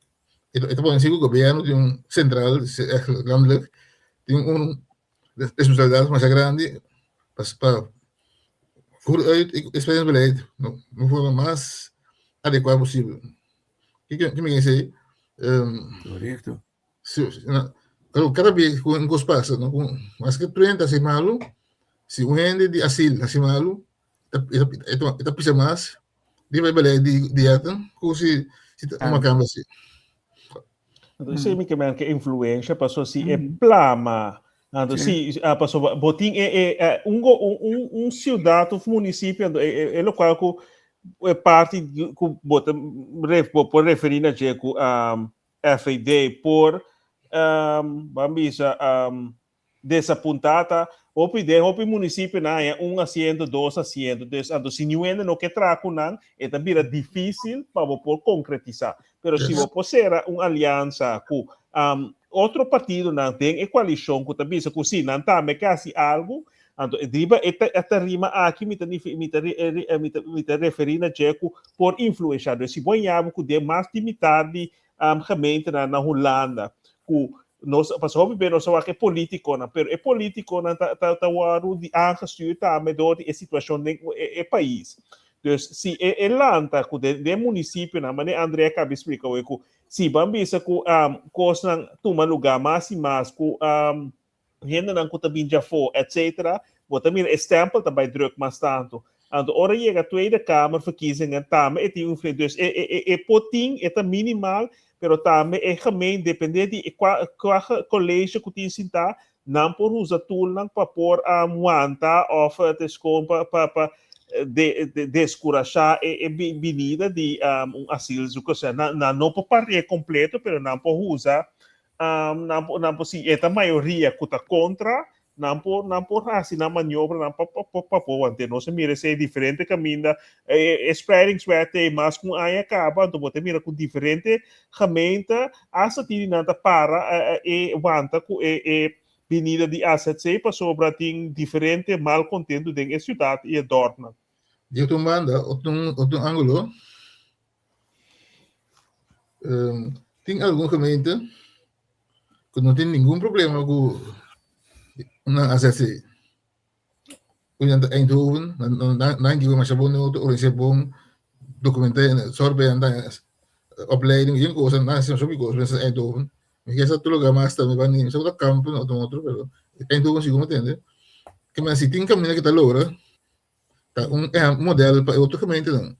E ta pone si ku gobierno tin un central, echt landelijk, tin un responsabilidad masha grandi pa pa voer uit e spreidingsbeleid na un forma mas adecuado posibel. Kiko mi quiere decir? Correcto. Si, na, pero cada vez ku un kos pasa, no? Ku, maske 30 hasi malu, si un hende di asil hasi malu, e ta, e ta, e ta pisa mas riba e beleid di, di Etten, ku si, si ta tuma kambio asi. Anto esei mi ke men ke influencia paso si e plama anto si ah, paso bo tin e e eh, un go un un un ciudad of municipio anto e e e locual ku e parti ku bo ta ref bo por referi na dje ku um, FVD por um, ban bisa um, desapuntá ta hopi den hopi munisipionan haña un asiento, dos asiento. Dus anto si niun hende no ke traha ku nan, e ta bira difísil pa bo por konkretisá. Pero si bo por sera un aliansa ku um, otro partidonan den e koalishon ku ta bisa ku si nan tambe ke hasi algu, anto riba e e tarima aki mi ta mi ta mi ta mi ta referí na dje ku por influenshá. Dus si bo haña bo ku den mas di mitar di um, gemeentenan na Hulanda ku nos pasobra hopi be nos a wak e politikonan, pero e politikonan ta ta ta wòrdu di aangestuurd tambe dor di e situashon den e e pais. Dus si e e lanta ku den den munisipionan, manera André a kaba di splika awe ku si ban bisa ku um, kosnan tuma lugá mas i mas ku um, hendenan ku ta bin djafó, etcetera, bo ta mira e stempel ta bai druk mas tantu. Anto ora yega Tweede Kamerverkiezingen tambe e tin un influensia. Dus e, e, e, e por tin, e ta minimal, pero tambe e gemeen, depende di e kua, kua college ku tin sintá, nan por usa toolnan pa por um, wanta of het is gewoon pa, pa, pa de, de, deskurashá e, e binida di um, un asielzoeker. Nan, nan no por par'é kompleto, pero nan por usa Um, nan por, nan por, si e ta mayoria ku ta kontra, nan por, nan por hasi nan maniobranan pa, pa, pa, pa por wante. Nos a mira esei diferente kaminda. E, e spreidingswet ei mas ku un aña kaba, anto bo ta mira ku diferente gemeente hasta tin di nan ta para e wanta ku e, e binida di AZC pasobra tin diferente malkontentu den e siudat i e dòrpnan. Di otro banda, otro, otro ángulo, Um, tin algun gemeente ku no tin ningun problema ku nan AZC. Unan ta Eindhoven, nan, nan, nan giwe masha bon auto, organiseer bon, documenten, zorg bij dan opleiding, yen cosa, nan hacen sopi cosa, mensen Eindhoven. Mi ke sa tur lugar mas tambe, van ni, sa kampen of otro, pero Eindhoven sigur me tende. Ke men si tin camina ke ta logra, Ta un model pa e otro gemeentenan.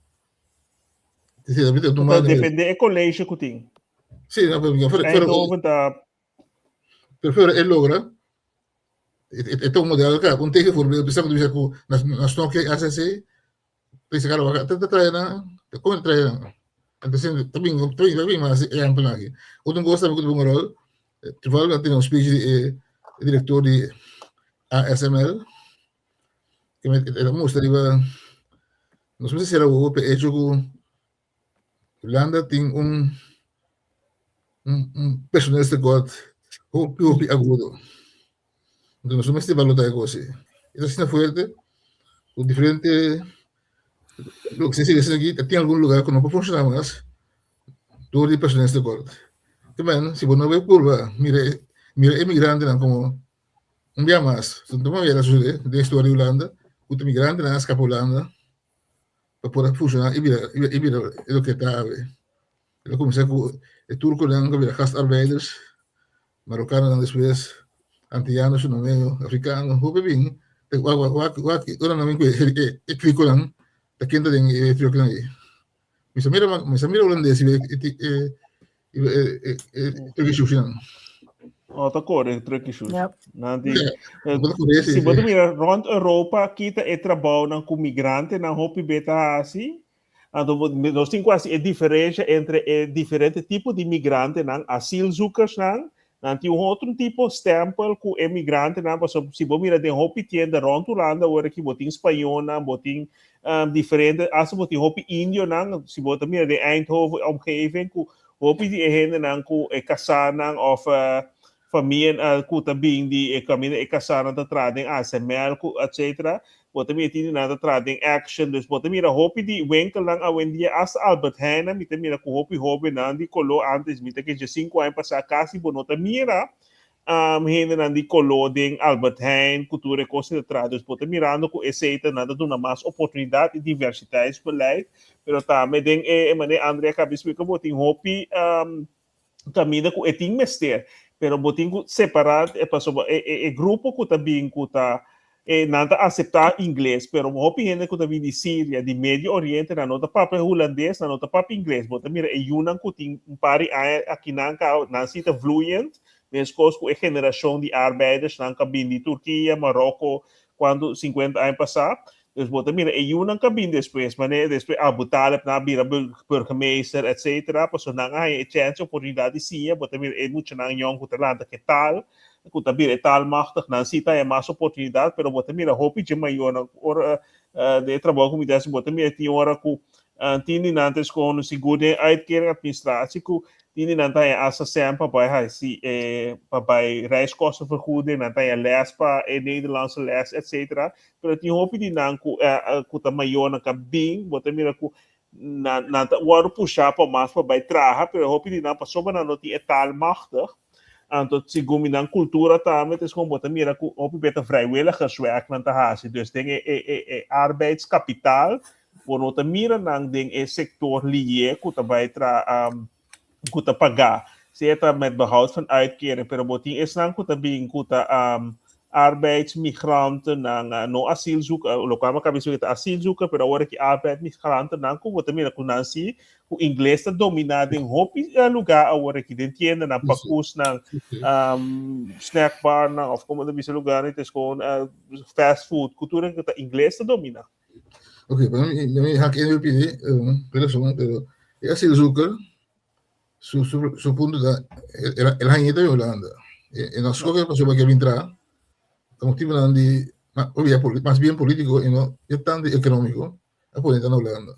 Sí, dat betekent Ta depende e college ku tin. Sí, no, pero, pero, Eindhoven ta pero, pero e logra. E ta un model ka, un tegenvoorbeeld, bisa ku bisa ku nos no ke hasi así, pensa karo wak, ta trae nan, kon ta trae nan? Entonces ta bin ta bin ta bin mas ehempelnan aki. Otro kos tambe ku ta hunga ròl, toevallig nan tene un speech di e direktor di ASML, e ta mustra riba, nos mester sera wowo pa e echo ku Hulanda tin un un un personeelstekort hopi hopi agudo. Entonces nos no mester balota e kos ei. E ta asina fuerte ku diferente loke se sigue aki ta tin algun lugar ku no por funshoná mas dor di personeelstekort. Te men si bo no bai purba mira e mira e migrantenan komo un bia mas, no manera a sosodé den historia di Hulanda ku ta migrantenan a skapa Hulanda pa por a fusioná i bira i bira e loke ta awe. El a kuminsá ku e turkonan ku a bira gastarbeiders, marokanonan despues, antiano surinameo, afrikano, hopi bin ta wak wak wak wak ora nan bin ku e e krikonan ta ken ta den e tròknan ei. Mi sa mira mi sa mira hulandes riba e e e e e tròki shushinan. Oh, ta kore tròki shushi. Yep. Nan di, Yeah, eh, bo ta kore si si bo si. ta mira rond Europa kita e trabounan ku migrantenan hopi be ta hasi, anto bo- nos tin ku hasi e diferensha entre e diferente tipo di migrantenan, asielzoekersnan, Nan tin un otro tipo stempel ku e migrantenan, pasobra si bo mira den hopi tienda rònt Hulanda awor aki bo tin spañónan, bo tin diferente, asta bo tin hopi indionan, si bo ta mira den Eindhoven omgeving ku hopi di e hendenan ku e kasánan òf famia ku ta bin di e kaminda e kasánan ta traha den ASML ku etcetera, Bo ta mira tin di nan ta traha den Action, dus bo ta mira hopi di winkelnan awendia, hasta Albert Heijnnan mi ta mira ku hopi hobennan di koló, antes mi ta kere dje sinku aña pasá kasi bo no ta mira hendenan di koló den Albert Heijn ku tur e kos ta traha, dus bo ta mirando ku esei ta nan ta duna mas oportunidat i diversiteitsbeleid, pero tambe den e manera André a kaba di splika bo tin hopi kaminda ku e tin mester, pero bo tin ku separá e pasobra e e e grupo ku ta bin ku ta e nan ta aseptá ingles, pero hopi hende ku ta bin di Siria, di Medio Oriente, nan no ta papia hulandes, nan no ta papia ingles. Bo ta mira e yunan ku tin un par di aña akinan ka nan si ta vloeiend, meskos ku e generashon di arbeidersnan ku a bin di Turkia, Maroko, kuantu sinkuenta aña pasá. Dus bo ta mira e yunan ka bin despues, manera despues Abu Talib nan a bira burgemeester etcetera, pasobra nan a haña e chèns, e oportunidat di siña, bo ta mira e muchanan yòn ku ta lanta ku e taal, ku ta bira e taalmachtig, nan si ta haña mas oportunidat, pero bo ta mira hopi dje mayornan ora den e trabou ku mi ta hasi, bo ta mira tin ora ku tin di nan ta escoge sigur den uitkering administratie ku tin di nan ta haña hasta sèn pa bai hasi e pa bai reiskostenvergoeding, nan ta haña lès pa e Nederlandse lès etcetera, Pero tin hopi di nan ku ku ta mayornan ka bin, bo ta mira ku nan nan ta wòrdu pushá pa mas pa bai traha, pero hopi di nan pasobra nan no tin e taal machtig, anto segun mi nan kultura tambe ta esei bo ta mira ku hopi bes ta vrijwilligerswerk nan ta hasi, dus den e e e e arbeidskapitaal bo no ta mira nan den e sektor lié ku ta bai traha ku ta pagá, sea ta met behoud van uitkering, pero bo tin esnan ku ta bin ku ta arbeidsmigrantennan, no asielzoeker, lokual mi a kaba di splika ta asielzoeker, pero awor aki arbeidsmigrantennan ku bo ta mira ku nan si, ku ingles ta dominá den hopi lugá awor aki, den tiendanan, pakusnan, snackbarnan òf komo ta bisa lugánan, ta eskon fast food, ku tur e ku ta ingles ta dominá. Ok, pero mi, mi hak in pidi un relacion, pero e asielzoeker, su, su, su punto ta, el, el hañeta in Holanda. E, e no scoge pasobra ke bin tra, ta motibonan di, ma, obvia, mas bien politico y no e tanto economico, a pone ta na Holanda.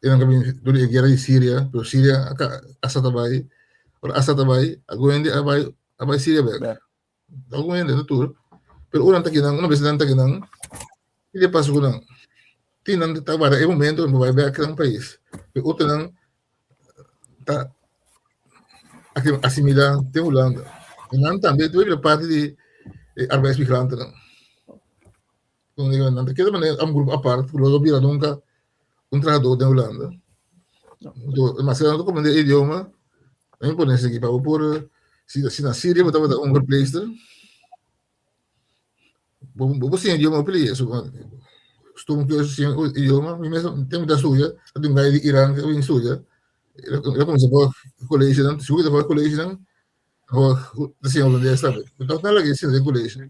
E nan ka bin door di e guera di Siria, pero Siria a ka, Assad a bai, ora Assad a bai, algun hende a bai, a bai Siria bek. Bek. Algun hende, no tur. Pero ora nan ta kinan, una bes nan ta kinan, ki ta pasa ku nan? Tin nan ta warda e momento pa bai bek nan pais. Pero otronan ta asimilá den Hulanda. I nan tambe ta bira parti di e arbeidsmigrantenan. Nan ta keda manera un grupo apart ku lo no bira nunka un trahadó den Hulanda. Anto, mas nan ta komprendé e idioma, nan pone esaki pa bo por, si si na Siria bo tabata un verpleegster, bo bo por siña idioma hopi lihé. Stum cursus siña idioma, mi mes tempu mi ta studia, ta tin un guy di Iran ku a bin studia, el a kuminsá por kolegionan, sigur ku ta por kolegionan, ta siña hulandes tambe. Pero tòg nan a lag'é siña den kolegio.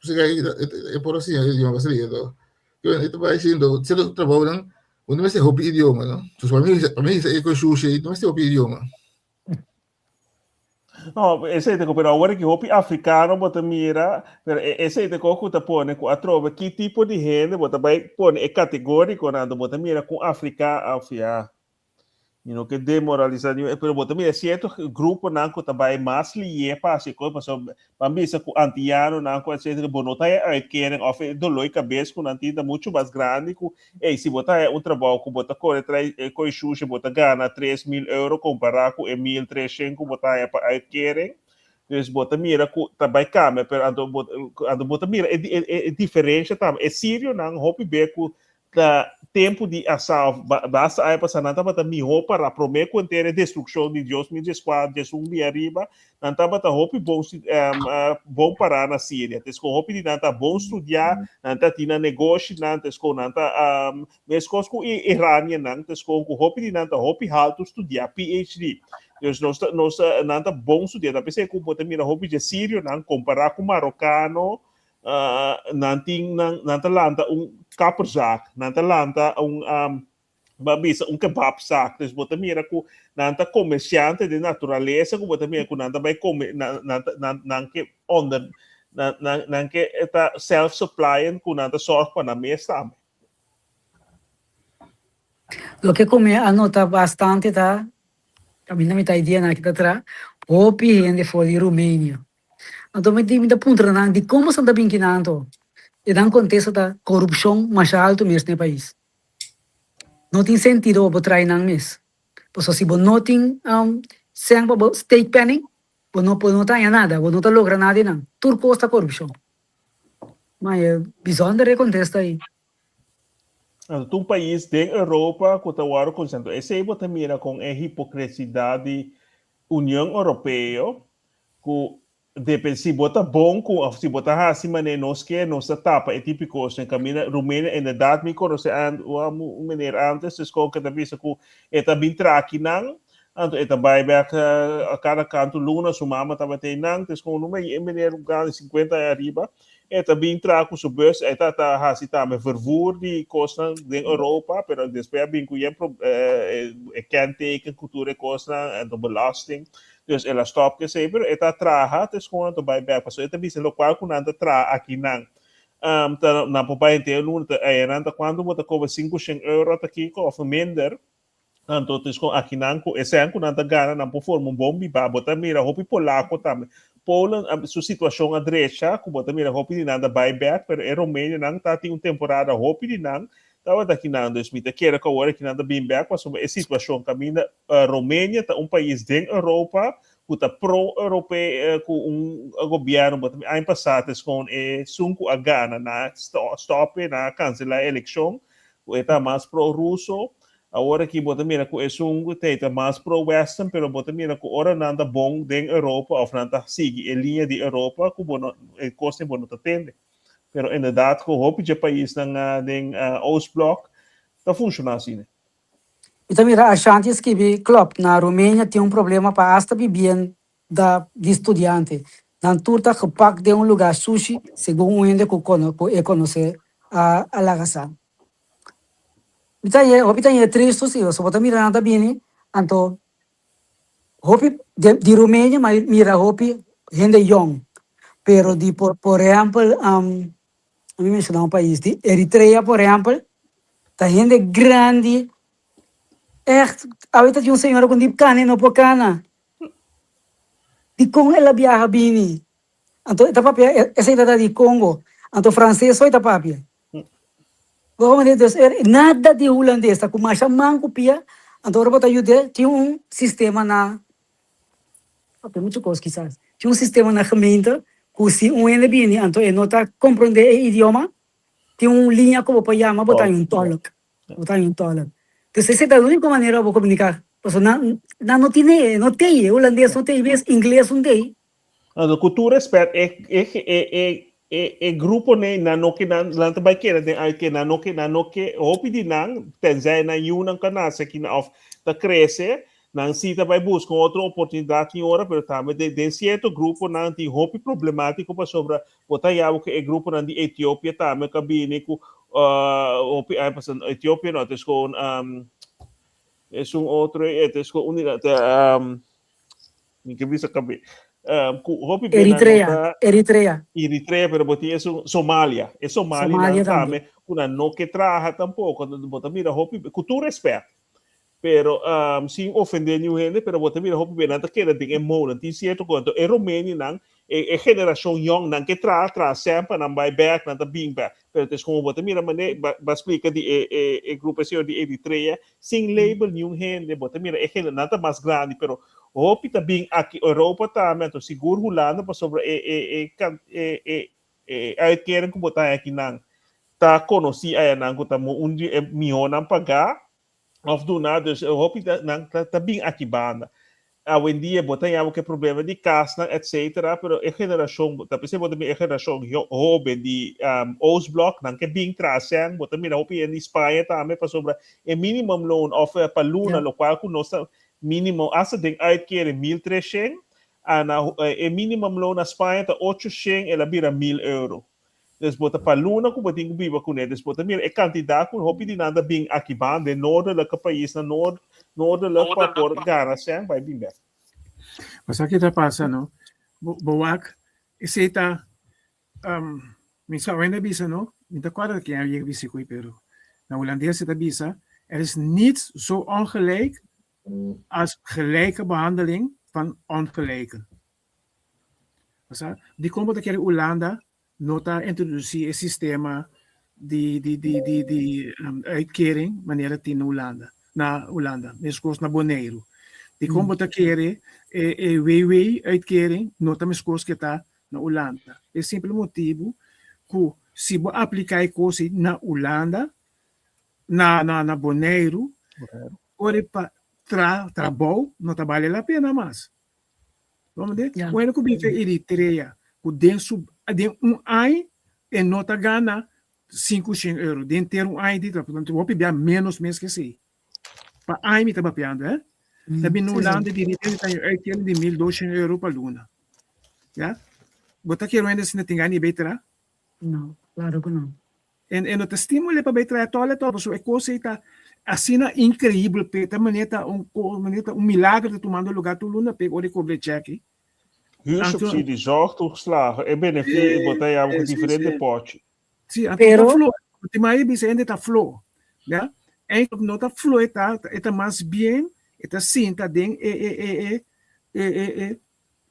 E por siña e idioma brasileño to. E ta bai haciendo cierto trabounan bo no mester hopi idioma, no? So pa mi pa mi e con sushi no mester hopi idioma. No, esei ta pero awor ki hopi africano bo ta mira, pero esei ta ku ta pone ku atrobe ki tipo di hende bo ta bai pone e categórico nan, bo ta mira ku Afrika of ya Mi no ke demoralisá niun, pero bo ta mira sierto gruponan ku ta bai mas lié pa hasi e kos, pasobra ban bisa ku antianonan ku etcetera, bo no ta haña uitkering òf e doló di kabes ku nan tin ta muchu mas grandi ku, ey, si bo ta haña un trabou ku bo ta kore trai e koi shusha bo ta gana 3000 euro kompará ku e 1300 ku bo ta haña pa uitkering. Dus bo ta mira ku ta bai kambia, pero anto bo anto bo ta mira e e diferensha tambe. E sirionan hopi be ku Ta tempu di Asa of basta aña pasá nan tabata mihó pará promé ku henter e destrukshon di Dios mil dieskuater, diesun bia ariba, nan tabata hopi bon bon pará na Siria. Tes ku hopi di nan ta bon studiá, nan ta tin nan negoshinan, tes ku nan ta meskos ku e iranianan, tes ku hopi di nan ta hopi haltu studiá, PhD. Dus nos ta nos ta nan ta bon studiá. Ta p'esei ku bo ta mira hopi dje sirionan kompará ku marokano, Nan tin nan nan ta lanta un kapperzaak, nan ta lanta un bo a bisa un kebabzaak. Dus bo ta mira ku nan ta komersiante di naturalesa ku bo ta mira ku nan ta bai kome nan nan nan nan ke onder nan nan nan ke ta self suppliant ku nan ta sòrg pa nan mes tambe. Loke ku mi a nota bastante ta, kaminda mi ta e dianan aki ta traha, hopi hende for di Rumenia. Anto mi di mi ta puntra nan dikon boso ta bin kinan anto? E nan kontesta ta korupshon masha altu mes na e pais. No tin sentido pa bo trai nan mes. Pasobra si bo no tin sèn pa bo steekpenning bo no bo no ta haña nada, bo no ta logra nada di nan. Tur kos ta korupshon. Ma e bizonder e kontesta ei. Anto tur pais den Europa ku ta wòrdu konsentrá. Esei bo ta mira kon e hipokresidat di Union Europeo ku depen si bo ta bon ku of si bo ta hasi manera nos ke nos ta tapa e tipo kosnan kaminda Rumenia inderdaad mi konosé un meneer antes dus kon ke ta bisa ku e ta bin traki nan anto e ta bai bek kada kantu luna su mama tabata einan dus kon e meneer grandi 50 aña ariba E ta bin traha ku su bus, e ta ta hasi tambe vervoer di kosnan den Europa, pero despues a bin ku yen e kenteken ku tur e kosnan, anto belasting. Dus el a stòp ku esei, pero e ta traha te skon anto bai bèk, pasobra e ta bisa lokual ku nan ta traha akinan ta nan por bai henter luna, ta enan ta kuantu bo ta kobra sinku shen euro ta kiko òf minder. Anto tes kon akinan ku esei ku nan ta gana nan por forma un bon bibá. Bo ta mira hopi polako tambe. Polen su situashon a drecha ku bo ta mira hopi di nan ta bai bèk pero e romenionan ta tin un temporada hopi di nan tabata akinan. Dus mi ta kere ku awor akinan ta bin bèk pasobra e situashon kaminda Romenia ta un pais den Europa ku ta pro europe ku un gobièrnu bo ta mira aña pasá tes kon esun ku a gana nan a stòp e nan a kanselá e elekshon ku e ta mas pro ruso. Awor aki bo ta mira ku esun ku ta mas pro western pero bo ta mira ku ora nan ta bon den Europa of nan ta sigui e liña di Europa ku bo no e kosnan bo no ta tende. Pero inderdaad ku hopi dje paisnan den Oostblok ta funshoná asina. Mi ta mira Ashanti a skibi, Klopt, na Rumenia tin un problema pa asta bibienda di studiante. Nan tur ta gepak den un lugá sushi, segun un hende ku ku e konosé a laga sa. Mi ta haña, hopi ta haña tristu si, pasobra bo ta mira nan ta bini, anto hopi di Rumenia mi a mira hopi hende yòn, pero di por por ehèmpel mi menshoná un pais, di Eritrea por ehèmpel, ta hende grandi, ègt, awe ta tin un señora ku di kana e no por kana, dikon el a biaha bini? Anto e ta papia, esei ta di Congo, anto franses so e ta papia. Bo comprende? Dus er nada di hulandes, ta ku masha man ku pia, anto ora bo ta yud'é tin un sistema na, papia muchu kos kisas, tin un sistema na gemeente ku si un hende bini anto e no ta comprende e idioma, tin un liña ku bo por yama bo ta haña un tolk, bo ta haña un tolk. Dus esei ta e úniko manera bo komuniká, pasobra nan nan no tine, no tei, e hulandes no tei bes, ingles no tei. Anto ku tur respet e e e e e e grupo nei nan no ke nan nan ta bai keda den uit ke nan no ke nan no ke hopi di nan tenzij nan yunan ka nase aki of ta krese. Nan si ta bai buska un otro oportunidat tin ora, pero tambe den den sierto gruponan tin hopi problemátiko pasobra bo ta haña bo ku e gruponan di Etiopia tambe ku a bini ku hopi aña pasa, Etiopia no, ta es kon esun otro e ta es kon un di nan ta mi ke bisa kabe ku hopi be nan no Eritrea, ta Eritrea. Eritrea, pero bo tin esun Somalia, e Somalinan Somalia tambe. tambe ku nan no ke traha tampoko, bo ta mira hopi ku tur respèt. Pero sin ofendé niun hende, pero bo ta mira hopi bia nan ta keda den e molen. Tin sierto ku anto e Romenionan, e generashon yòn, nan ke traha, traha semper, nan bai bèk, nan ta bin bèk. Pero ta es komo bo ta mira manera ba ba splika di e e e grupo e señor di Eritrea, sin label niun hende, bo ta mira e hende, nan ta mas grandi, pero hopi ta bin aki Europa tambe, anto sigur Hulanda pasobra e e e kan e e e uitkering ku bo ta haña akinan ta konosí ayanan ku ta un di e mihónan pagá. of duna, dus hopi ta, nan ta, ta bin aki banda. Awendia bo ta yama ku e problema di kasnan etcetera, pero e generashon, ta p'esei bo ta mira e generashon hoben di um, Oostblok, nan ke bin traha sèn, bo ta mira hopi hende di Spaña tambe pasobra e minimumloon of pa luna, lokual ku nos ta minimo asta den uitkering 1300, a na e minimumloon na Spaña ta 800, el a bira 1000 euro. Dus bo ta pa luna ku bo tin ku biba kuné. Dus bo ta mira e kantidat ku hopi di nan ta bin aki ban den noordelijke paisnan, noord, noordelijk pa por gana sèn bai bin bèk. Bo sa ki ta pasa no? Bo, bo wak, esei ta, um, mi sa oenda bisa no, mi ta kòrda ken a yega bisa kui, pero na hulandes e ta bisa, er is niets zo ongelijk als gelijke behandeling van ongelijken. Osea, dikon bo ta kere Hulanda no ta introdusí e sistema di di di di di uitkering manera tin na Hulanda, na Hulanda, meskos na Boneiru. Dikon bo ta kere e e WW uitkering no ta meskos ke ta na Hulanda? E simpel motibu ku si bo apliká e kos ei na Hulanda, na na na Boneiru, ora pa tra trabou no ta bale la pena mas. Bo mende? Ja. Bueno ku bin fe Eritrea, ku den su den un aña e no ta gana 500 euro. Den ter un aña di trabou. Tanto hopi bia menos mes ke esei. Pa aña mi ta papiando, eh? Ta bin na Hulanda di repente ta haña uitkering di 1200 euro pa luna. Ja? Bo ta kere wende asina tin gana di bay tra? No, claro ku no. En e no ta stimul'é pa bai traha tòl tòl, pasobra e kos ei ta asina inkreibel p'e, ta manera ta un manera ta un milager ta tumando lugá tur luna p'e ora e kobra e chèki. Huursubsidie, zorgtoeslagen, e benefio bo ta yama ku diferente pòchi. Sí, anto ta flo, tin mai bisa hende ta flo, ya. Eigenlijk no ta flo e ta, e ta mas bien e ta sinta den e e e e e e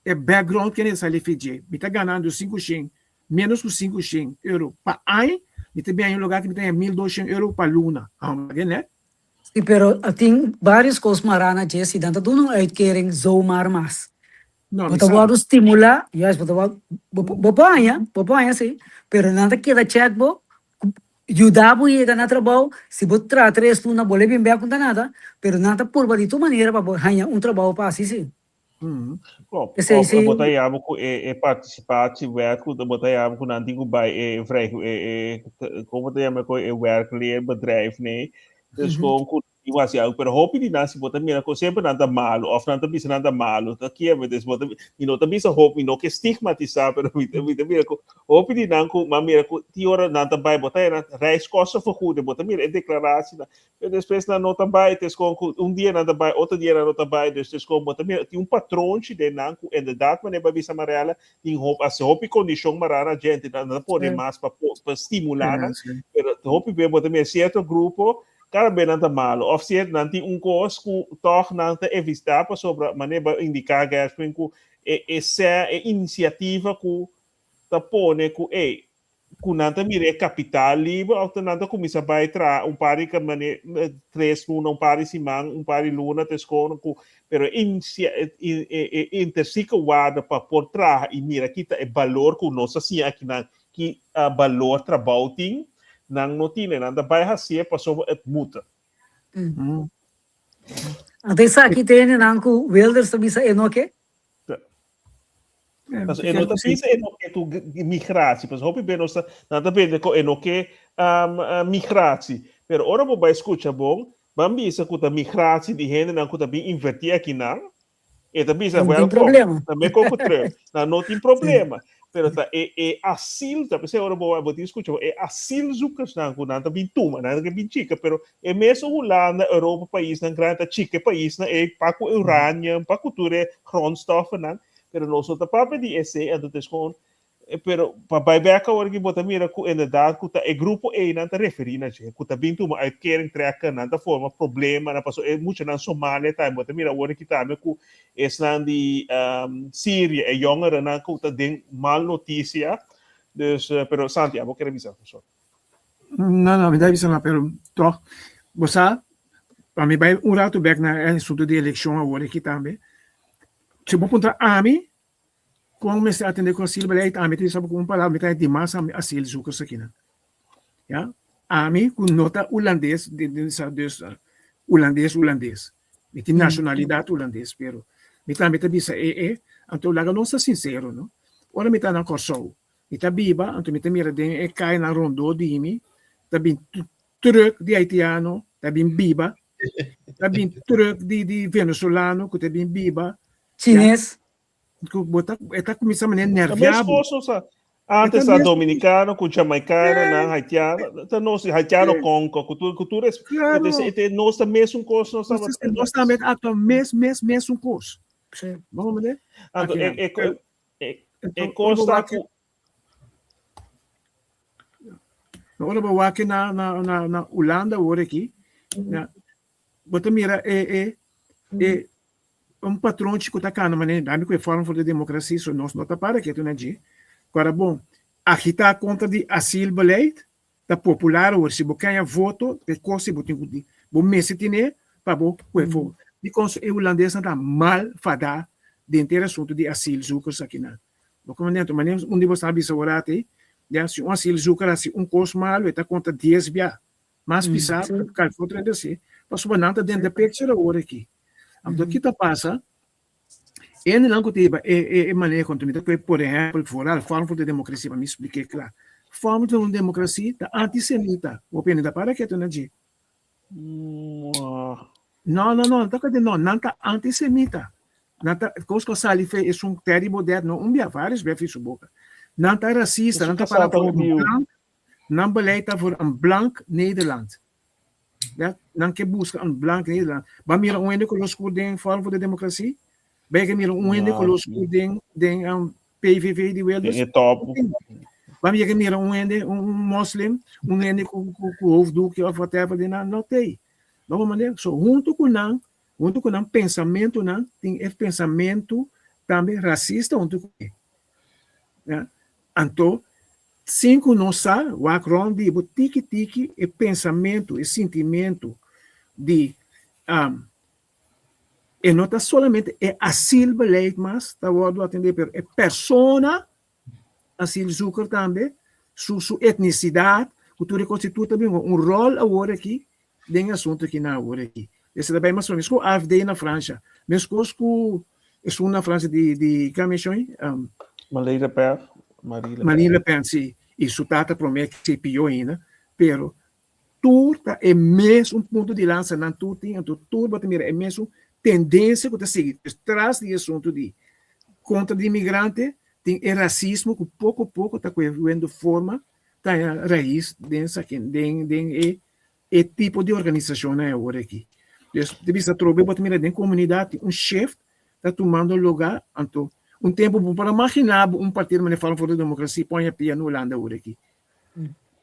e background kende ta sali fi dje. Mi ta ganando 500, menos ku 500 euro pa aña, mi ta biaha un lugar ku mi ta haña 1200 euro pa luna. Ahora ne? Sí, pero a tin varios kos mará na dje, si nan ta duna un uitkering zomaar mas. No, Bo mi ta sa. wòrdu stimulá, juist, bo ta wòrdu, bo bo por haña, bo por haña sí, pero nan ta keda chèk bo, yuda bo yega na trabou, si bo traha tres luna bo lo bin bèk ku ta nada, pero nan ta purba di tur manera pa bo haña un trabou pa hasi sí. Klopt. Esei Of sí. bo ta yama ku e e participatiewet ku bo ta yama ku nan tin ku bai e vrij e e kon bo ta yama ku e werkleerbedrijf nee. Dus kon ku tin ku hasi algu pero hopi di nan si bo ta mira ku semper nan ta malu of nan ta bisa nan ta malu ta kieme dus bo ta mi no ta bisa hopi mi no ke stigmatisa pero mi ta mi ta mira ku hopi di nan ku mi a mira ku tin ora nan ta bai bo ta yama reiskostenvergoeding bo ta mira e declaratie nan Pero despues nan no ta bai, tes kon ku un dia nan ta bai, otro dia nan no ta bai, dus tes kon bo ta mira tin un patronchi den nan ku inderdaad manera bo a bisa Mariela tin hop hasi hopi kondishon mará na djente, nan ta pone mas pa pa stimulá nan, pero hopi be bo ta mira sierto grupo kada be nan ta malo òf sierto nan tin un kos ku tòg nan ta evitá pasobra manera bo a indiká Gershwin ku e e sè e inisiativa ku ta pone ku ey ku nan ta mira e kapital liber òf ta nan ta kuminsá bai traha un par di mane tres luna, un par di siman, un par di luna ta eskon ku pero e e intrinsieke waarde pa por traha i mira ki ta e balor ku nos a siña akinan ki balor trabou tin nan no tine nan ta bai hasié pasobra et moet. Anto esaki ta hendenan ku Wilders ta bisa e no ke? Paso e no ta bisa e no ke tu migratie. Paso hopi be nos ta nan ta bende ko e no ke um, migratie. Pero ora bo bai skucha bon, Ban bisa ku ta migratie di hendenan ku ta bin invertí akinan, e ta bisa No tin welkom, problema. ta mekor ku terug. Nan no tin problema. Pero ta e e asiel, ta p'esei ora bo bo tin skucha e asielzoekersnan ku nan ta bin tuma, nan ta bin chika, pero e mesun Hulanda, Europa, paisnan grandi ta chika e paisnan ei pa ku uranium, pa ku tur e grondstoffennan, pero nos no ta papia di esei, anto ta es kon Pero pa bai bek awor aki bo ta mira ku inderdaad ku ta e grupo ei nan ta referí na dje, ku ta bin tuma uitkering trekken, nan ta forma problemanan pasobra e muchanan Somalia tambe bo ta mira awor aki tambe ku esnan di Syria, e yongerennan ku ta den mal notisia. Dus, pero Santi abo kere bisa algu so? No, no, mi ta bisa no, pero tog, bo sa, pa mi bai un ratu bek na e asuntu di elekshon awor aki tambe, si bo puntra ami, Kon mester atende ku asielbeleid? Ami ta bisa bo ku un palabra, mi ta dimas ami asielzoekers akinan. Ya, ami ku no ta hulandes, dus hulandes hulandes, mi tin nashonalidat hulandes, pero mi tambe ta bisa e e, anto laga nos ta sinsero no, ora mi ta na Kòrsou, mi ta biba, anto mi ta mira den e kayanan rondó di mi, ta bin trùk di haitiano ta bin biba, ta bin trùk di venezolano ku ta bin biba, Chines. Ku bo ta, e ta kuminsá manera Ta nerviá mes bo. kos nos a. E Antes ta ta mes dominicano ku jamaicano, Eh, nan haitiano, ta nos haitiano eh, konko, ku tur ku tur es, claro. e te nos ta mesun kos nos Nos tabata. ta, nos tambe ta aktua mes, mes, mesun kos. Sí. Bo comprende? Anto Aki e nan. e Pero, e e enton, ora kos bo ta wak, ku ora bo wak na, na, na, na Hulanda awor aki, na, bo ta mira e, e, e un patronchi ku ta kana manera dami ku e vorm voor de democratie so nos no ta para ketu na dje. Kora bon, agitá kontra di asielbeleid ta popular awor si bo kaña voto te kos si bo tin ku di bo mester tine pa bo kue voto. Dikon so e hulandesnan ta mal fadá den ter asuntu di asielzoekers akinan. Bo komandé anto manera un di bo sa bisa ora atei ya si un asielzoeker hasi un kos malu e ta konta dies bia Mas pisá kalke otro hende hasi, pasobra nan ta den de picture awor aki. Anto ki ta pasa, e hendenan ku ta hiba e e e maneho, anto mi ta kohe por ehèmpel vooral Forum voor de Democratie pa mi splik'é kla. Forum voor de Democratie ta antisemita, hopi hende ta para ketu na dje. No, no, no, ta kende no, nan ta antisemita. Nan ta, kos ku a sali fe esun Thierry Baudet no un bia, vários bia fi su boka. Nan ta rasista, nan ta para voor un blank Nan beleid ta voor een blank Nederland. Ja, nan ke buska een blank Nederland. Ba mira un hende color skur den Forum voor de Democratie? Ba ke mira un hende color skur den den um, PVV di Wilders? Den e top. Ba mira ke mira un hende, un, un moslim, un hende ku, ku, ku hoofddoekje of whatever den nan no tei. Ba manera, so hunto ku nan, hunto ku nan pensamentonan, tin e pensamento tambe racista hunto ku e. Ja? Anto, Sin ku nos sa, wak rònt di bo tiki tiki e pensamentu, e sintimentu di e no ta solamente e asielbeleid mas ta wòrdu atendé, pero e persona asielzoeker tambe, su su etnisidat, ku tur e kos i tur ta bin hunga un ròl awor aki den e asuntu aki na awor aki. Esei ta bai mas o menos ku AFD na Fransha, meskos ku esun na Fransha di di kua menshon ei? Marine Le Pen. Marine Le Pen. Marine Le Pen, si. I su tata promé ke pió ainda, pero tur ta e mesun punto di lansa nan tur tin, anto tur bo ta mira e mesun tendensia ku ta sigui tras di e asuntu di kontra di imigrante, tin e rasismo ku poko poko ta kohe forma ta haña rais den esaki, den den e e tipo di organisashonnan awor aki. Dus ta bisa atrobe bo ta mira den komunidat tin un shift ta tumando luga, anto un tempu bo por a magina bo un partido manera Forum voor de Democratie por haña pia na Hulanda awor aki.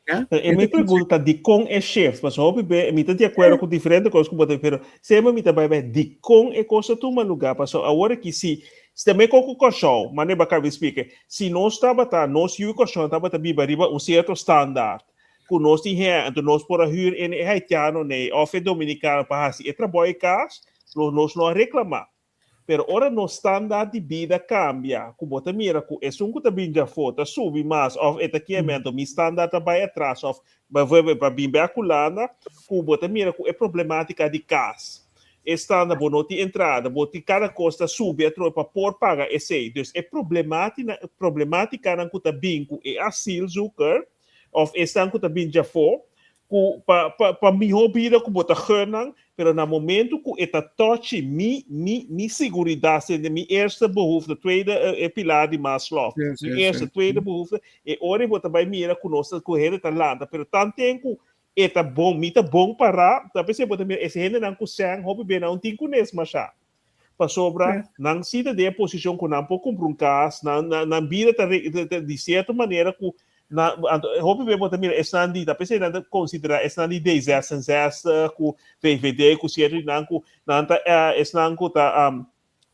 Ya? E mi pregunta ta dikon e shift? Pasobra hopi be mi ta di akuerdo ku diferente kos ku bo ta pero semper mi ta bai bai dikon e kos ta tuma luga? Pasobra awor aki si si ta mekor ku Kòrsou, manera bo a kaba di splika, si nos tabata nos yu Kòrsou tabata biba riba un sierto standaard ku nos tin hea, anto nos por a hür en e haitiano nei òf e dominikano pa hasi e trabou e kas, lo nos no a reklamá. Pero ora nos standaard di bida kambia, ku bo ta mira ku esun ku ta bin djafó ta subi mas òf e ta kieme anto mi standaard ta bai atras òf bijvoorbeeld pa bin bek Hulanda, ku bo ta mira ku e problematika di kas, e standaard bo no tin entrada, bo tin kada kos ta subi atrobe pa por paga esei. Dus e problematikanan ku ta bin ku e asielzoeker, òf esnan ku ta bin djafó. Ku pa pa pa mihó bida ku bo ta gun nan, pero na momento ku e ta touchi mi mi mi siguridat, sende mi eerste behoefte, tweede e pilar di Maslow, mi eerste, tweede behoefte, e ora ei bo ta bai mira ku nos ta ku hende ta lanta, pero tanten ku e ta bon, mi ta bon pará, ta p'esei bo ta mira ese hendenan ku sèn hopi be nan no tin kunes mashá. Pasobra nan si ta den e posishon ku nan por kumpra un kas, nan nan nan bida ta ta di sierto manera ku nan anto hopi bes bo ta mira esnan di ta p'esei nan ta konsiderá esnan di D66 ku VVD ku sierto di nan ku nan ta esnan ku ta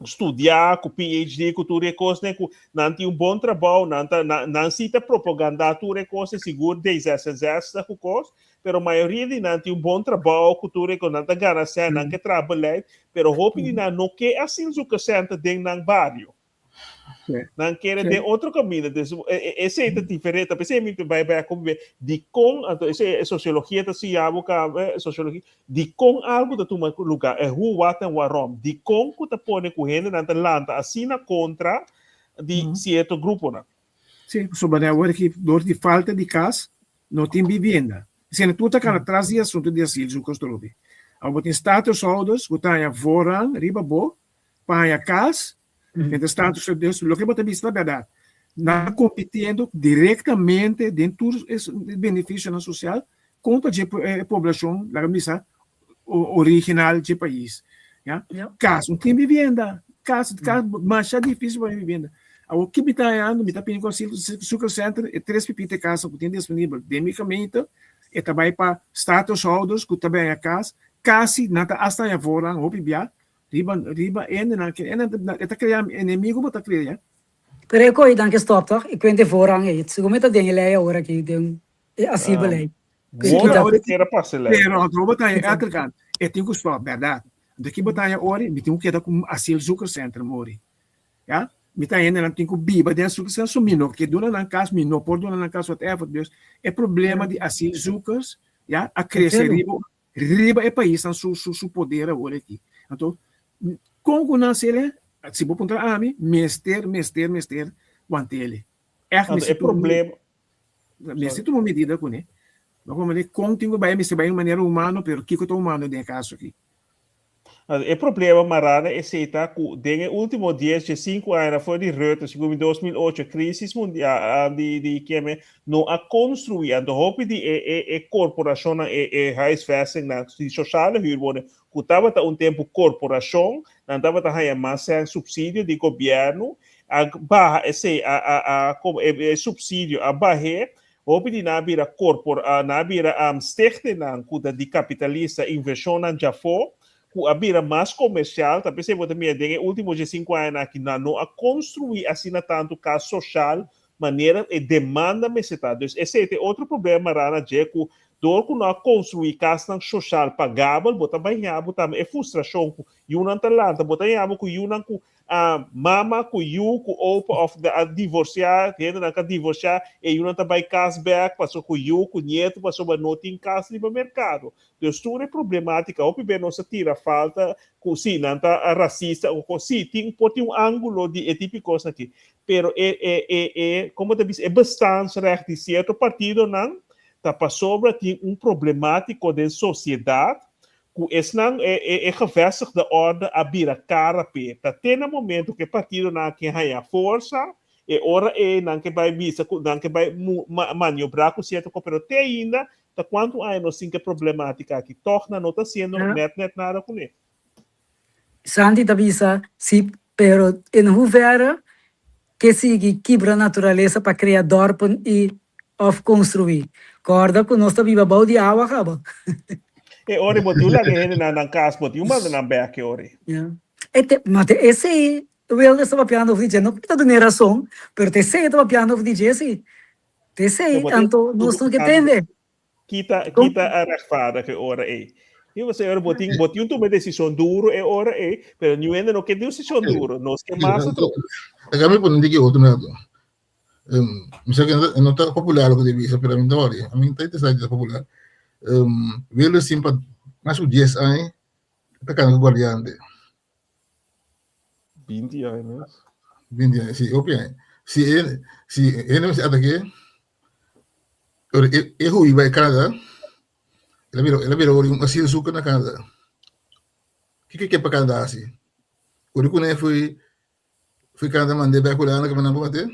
studiá ku PhD ku tur e kosnan ku nan tin un bon trabou nan ta nan nan si ta propagandá tur e kosnan sigur D66 ku kos pero mayoria di nan tin un bon trabou ku tur e kos nan ta gana sèn nan ke traha beleid pero hopi di nan no ke asielzoekerscenter den nan bario. Nan kere den otro kaminda. Dus esei ta diferente. Ta p'esei mi ta bai bai a kombe dikon anto esei e sosiologia ta siña bo kaba sosiologia dikon algu ta tuma luga e hoe wat en waarom dikon ku ta pone ku hendenan ta lanta asina kontra di sierto gruponan. Sí, pasobra den awor aki dor di falta di kas No tin bibienda. Esei tur ta kana tras di asuntu di asielzoekers trobe. Awor bo tin statushouders ku ta haña voorrang riba bo pa haña kas, mientras tanto dus loke bo ta bisa ta bèrdat. Nan ta kompitiendo direktamente den tur e benefisionan sosial kontra dje e poblashon, laga mi bisa, original dje pais. Ya. Kas, no tin bibienda. Kas, kas masha difisil pa haña bibienda. Awor ki mi ta hañando? Mi ta pidi ku asielzoekerscentrum e tres pipita kasa ku tin disponibel den mi gemeente, e ta bai pa statushouders ku ta bai haña kas, kasi nan ta asta haña voorrang hopi bia riba riba hendenan ke e ta krea enemigo bo ta krea. Pero e koe dan ke stop toch? E kuente voorrang ei. Segun mi ta den e lei awor aki den e asielbeleid. Pero anto bo ta haña elke kant e tin ku stop bèrdat. Anto ki bo ta haña ori? Mi tin ku keda ku asielzoekerscentrum ori. Ya, mi ta hendenan tin ku biba den asielzoekerscentrum so mi no ke duna nan kas, mi no por duna nan kas whatever. Dus e problema di asielzoekers ya a krese riba riba e paisnan su su su poder awor aki. Anto kon ku nan sele si bo puntra ami mester mester mester want'ele. Ègt mester tuma mester tuma medida kuné. Bo komprende? Kon tin ku bai mester bai di un manera humano pero kiko ta humano den e kaso aki? E problema mará na esei ta ku den e último dies dje sinku añanan for di Rutte segun mi 2008 e krísis mundial di di keme no a konstruí anto hopi di e e e korporashonnan e e huisvestingnan di sociale huurwoning ku tabata un tempu korporashon nan tabata haña mas sèn supsidio di gobièrnu a baha esei a a a komo e supsidio a bah'é Hopi di nan a bira korpor nan a bira stichtingnan ku ta di kapitalista, invershonnan djafó, ku a bira mas komersial. Ta p'esei bo ta mira den e último diesinku añanan aki nan no a konstruí asina tantu kas soshal manera e demanda mester ta. Dus esei ta e otro problema mará na dje ku dor ku no a konstruí kasnan soshal pagabel bo ta bai haña bo tambe e frustrashon ku yunan ta lanta, bo ta haña bo ku yunan ku A mama ku yu ku opa of a divorsiá, hendenan ka divorsiá, e yunan ta bai kas bèk pasobra ku yu ku nietu pasobra no tin kas riba merkado. Dus tur e problematika hopi bes nos ta tira falta ku si nan ta rasista o kos, si tin por tin un ángulo di e tipo di kosnan aki, pero e e e e komo ta bisa e bestaansrecht di sierto partidonan ta pasobra tin un problemátiko den sosiedat ku esnan e e e gevestigde orde a bira kara p'e. Ta te na momento ku e partidonan a ke haña forsa, e ora ei nan ke bai bisa ku nan ke bai mu ma maniobrá ku sierto kos, pero te ainda ta kuantu aña nos tin ku e problematika aki, tòg nan no ta hasiendo nèt nèt nada kuné. Santi ta bisa, Si, pero en hoeverre ke sigui kibra naturalesa pa krea dorpen i of konstruí? Kòrda ku nos ta biba bou di awa kaba. E ora bo tin un laga e hendenan nan kas, bo tin un manda nan bèk e ora. Ya. E te, ma te esei Wilders ta papiando over di dje. No ku mi ta dun'é rason, pero te esei e ta papiando over di dje si. Te esei, anto nos no ke tende. Kita, kita a rechtvaardig e ora ei. I bo señor, bo tin, bo tin un tuma decisión duro e ora ei, pero niun hende no ke decisión duro. Nos ke mas otro. Acá mi pone diki otro rato. Um, mi sa que no ta popular lo que te bisa, pero a mí no worry. A mí ta interesante ta popular. Um, Wilders sin pa mas ku 10 años ta kana ku guardiante. 20 años mes. 20 años, sí, hopi años. Si e, si e no se ataque, pero e, e hui bai Canadá. El a bira, el a bira ori un asielzoeker na Canada. Kiko e ke pa Canada hasi? Ori kuné foi foi Canada mand'é bek Hulanda ke nan por mat'é?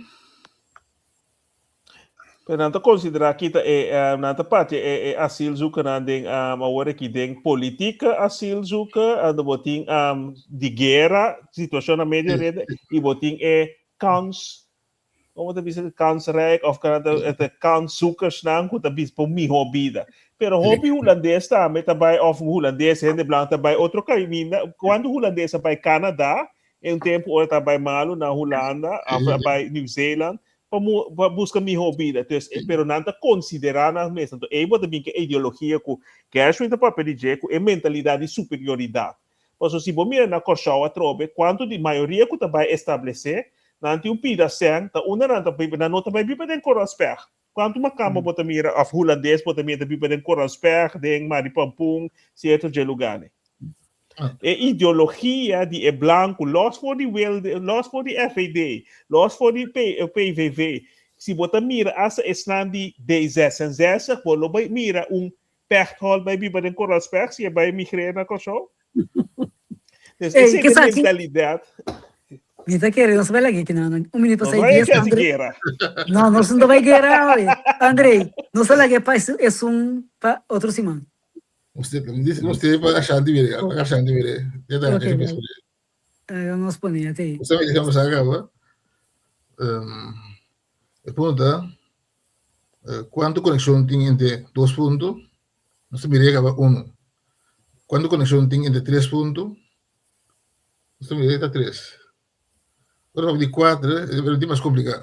Pero nan ta considera aki ta e nan ta papia e e asielzoekernan den awor aki den politieke asielzoeker, ando bo tin di guera, situacion na Medio Oriente, y bo tin e kans Como ta bisa kansrijk of kan ta e kanszoekersnan ku ta bisa pa un mihó bida. Pero hopi hulandes tambe ta bai of hulandes hende blanco ta bai otro kaminda. Cuando hulandes a bai Canada, en un tempo ora ta bai malu na Hulanda of a bai New Zealand pa mu pa busca mihó bida. Entonces, pero nan ta considera nan mes. Anto ei bo ta bin ku e ideologia ku Gershwin ta papia di dje ku e mentalidad di superioridad. Pasobra si bo mira na Kòrsou atrobe, kuantu di mayoria ku ta bai establesé, nan tin un pida sèn, ta unda nan ta biba, nan no ta bai biba den Koralsberg. Kuantu makamba bo ta mira òf hulandes bo ta mira ta biba den Koralsberg, den Maripampun, sierto dje lugánan. E ideologia di e blanku, lòs for di Wilde, lòs for di FVD, lòs for di PVV, si bo ta mira asta esnan di D66, bo lo bai mira un Pechtold bai biba den Koralsberg si e bai migreer na Kòrsou? Dus Ey, esei ke ta sa ki? mentalidat. Mi ta kere nos bai lagi kinan. Un minuut Nos pasai bai dies, hasi André. guera. No, nos no ta bai guera awe. André, nos ta lagi pa esun pa otro siman. Usted, usted pa Ashanti mire, Ashanti mire. Ya ta, Ok, ya bai. Eh, nos pone ya te. Usted me dice, vamos a acá, um, e punto ta, Kuantu konekshon tin entre dos punto? Nos ta mira e kaba unu. Kuantu konekshon tin entre tres punto? Nos ta mira e ta tres. Ora papia di kuater, e tin mas kompliká.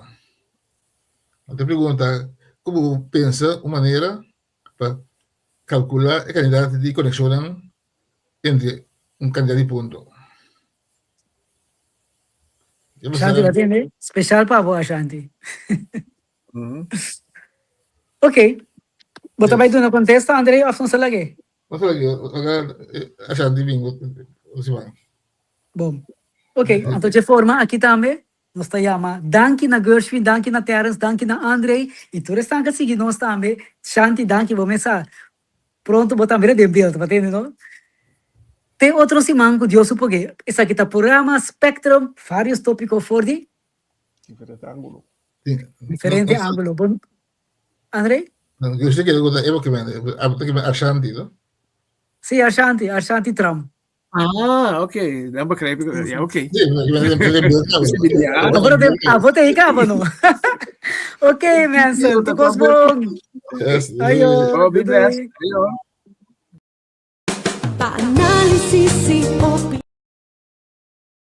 Nan ta pregunta, komo bo pensa un manera pa kalkulá e kantidat di konekshonnan entre un kantidat di punto? Ashanti ba tende? Special pa bo Ashanti. Ok. Bo ta bai duna contesta André of nos ta lag'é? Nos ta lag'é. Ashanti bin otro siman. Bon. Ok, anto dje forma aki tambe nos ta yama danki na Gershwin, danki na Terrence, danki na André y tur esnan ka sigui nos tambe. Shanti danki bo mes sa Pronto bo ta mira den beeld, bo tende no? Te otro siman ku Dios su poge. Esaki ta programa Spectrum, varios tópiko for di Diferente ángulo. Diferente ángulo. Bon, André? Yo sé que ta ebo que men, abo ta que men Ashanti, no? Sí, Ashanti, Ashanti Trump. Ah, ok. Dan begrijp ik. Ja, oké. Abo te hika no. Ok, mensen. Tur kos bon. Ayo. Oh, be blessed. Ayo. Pa análisis y opinión.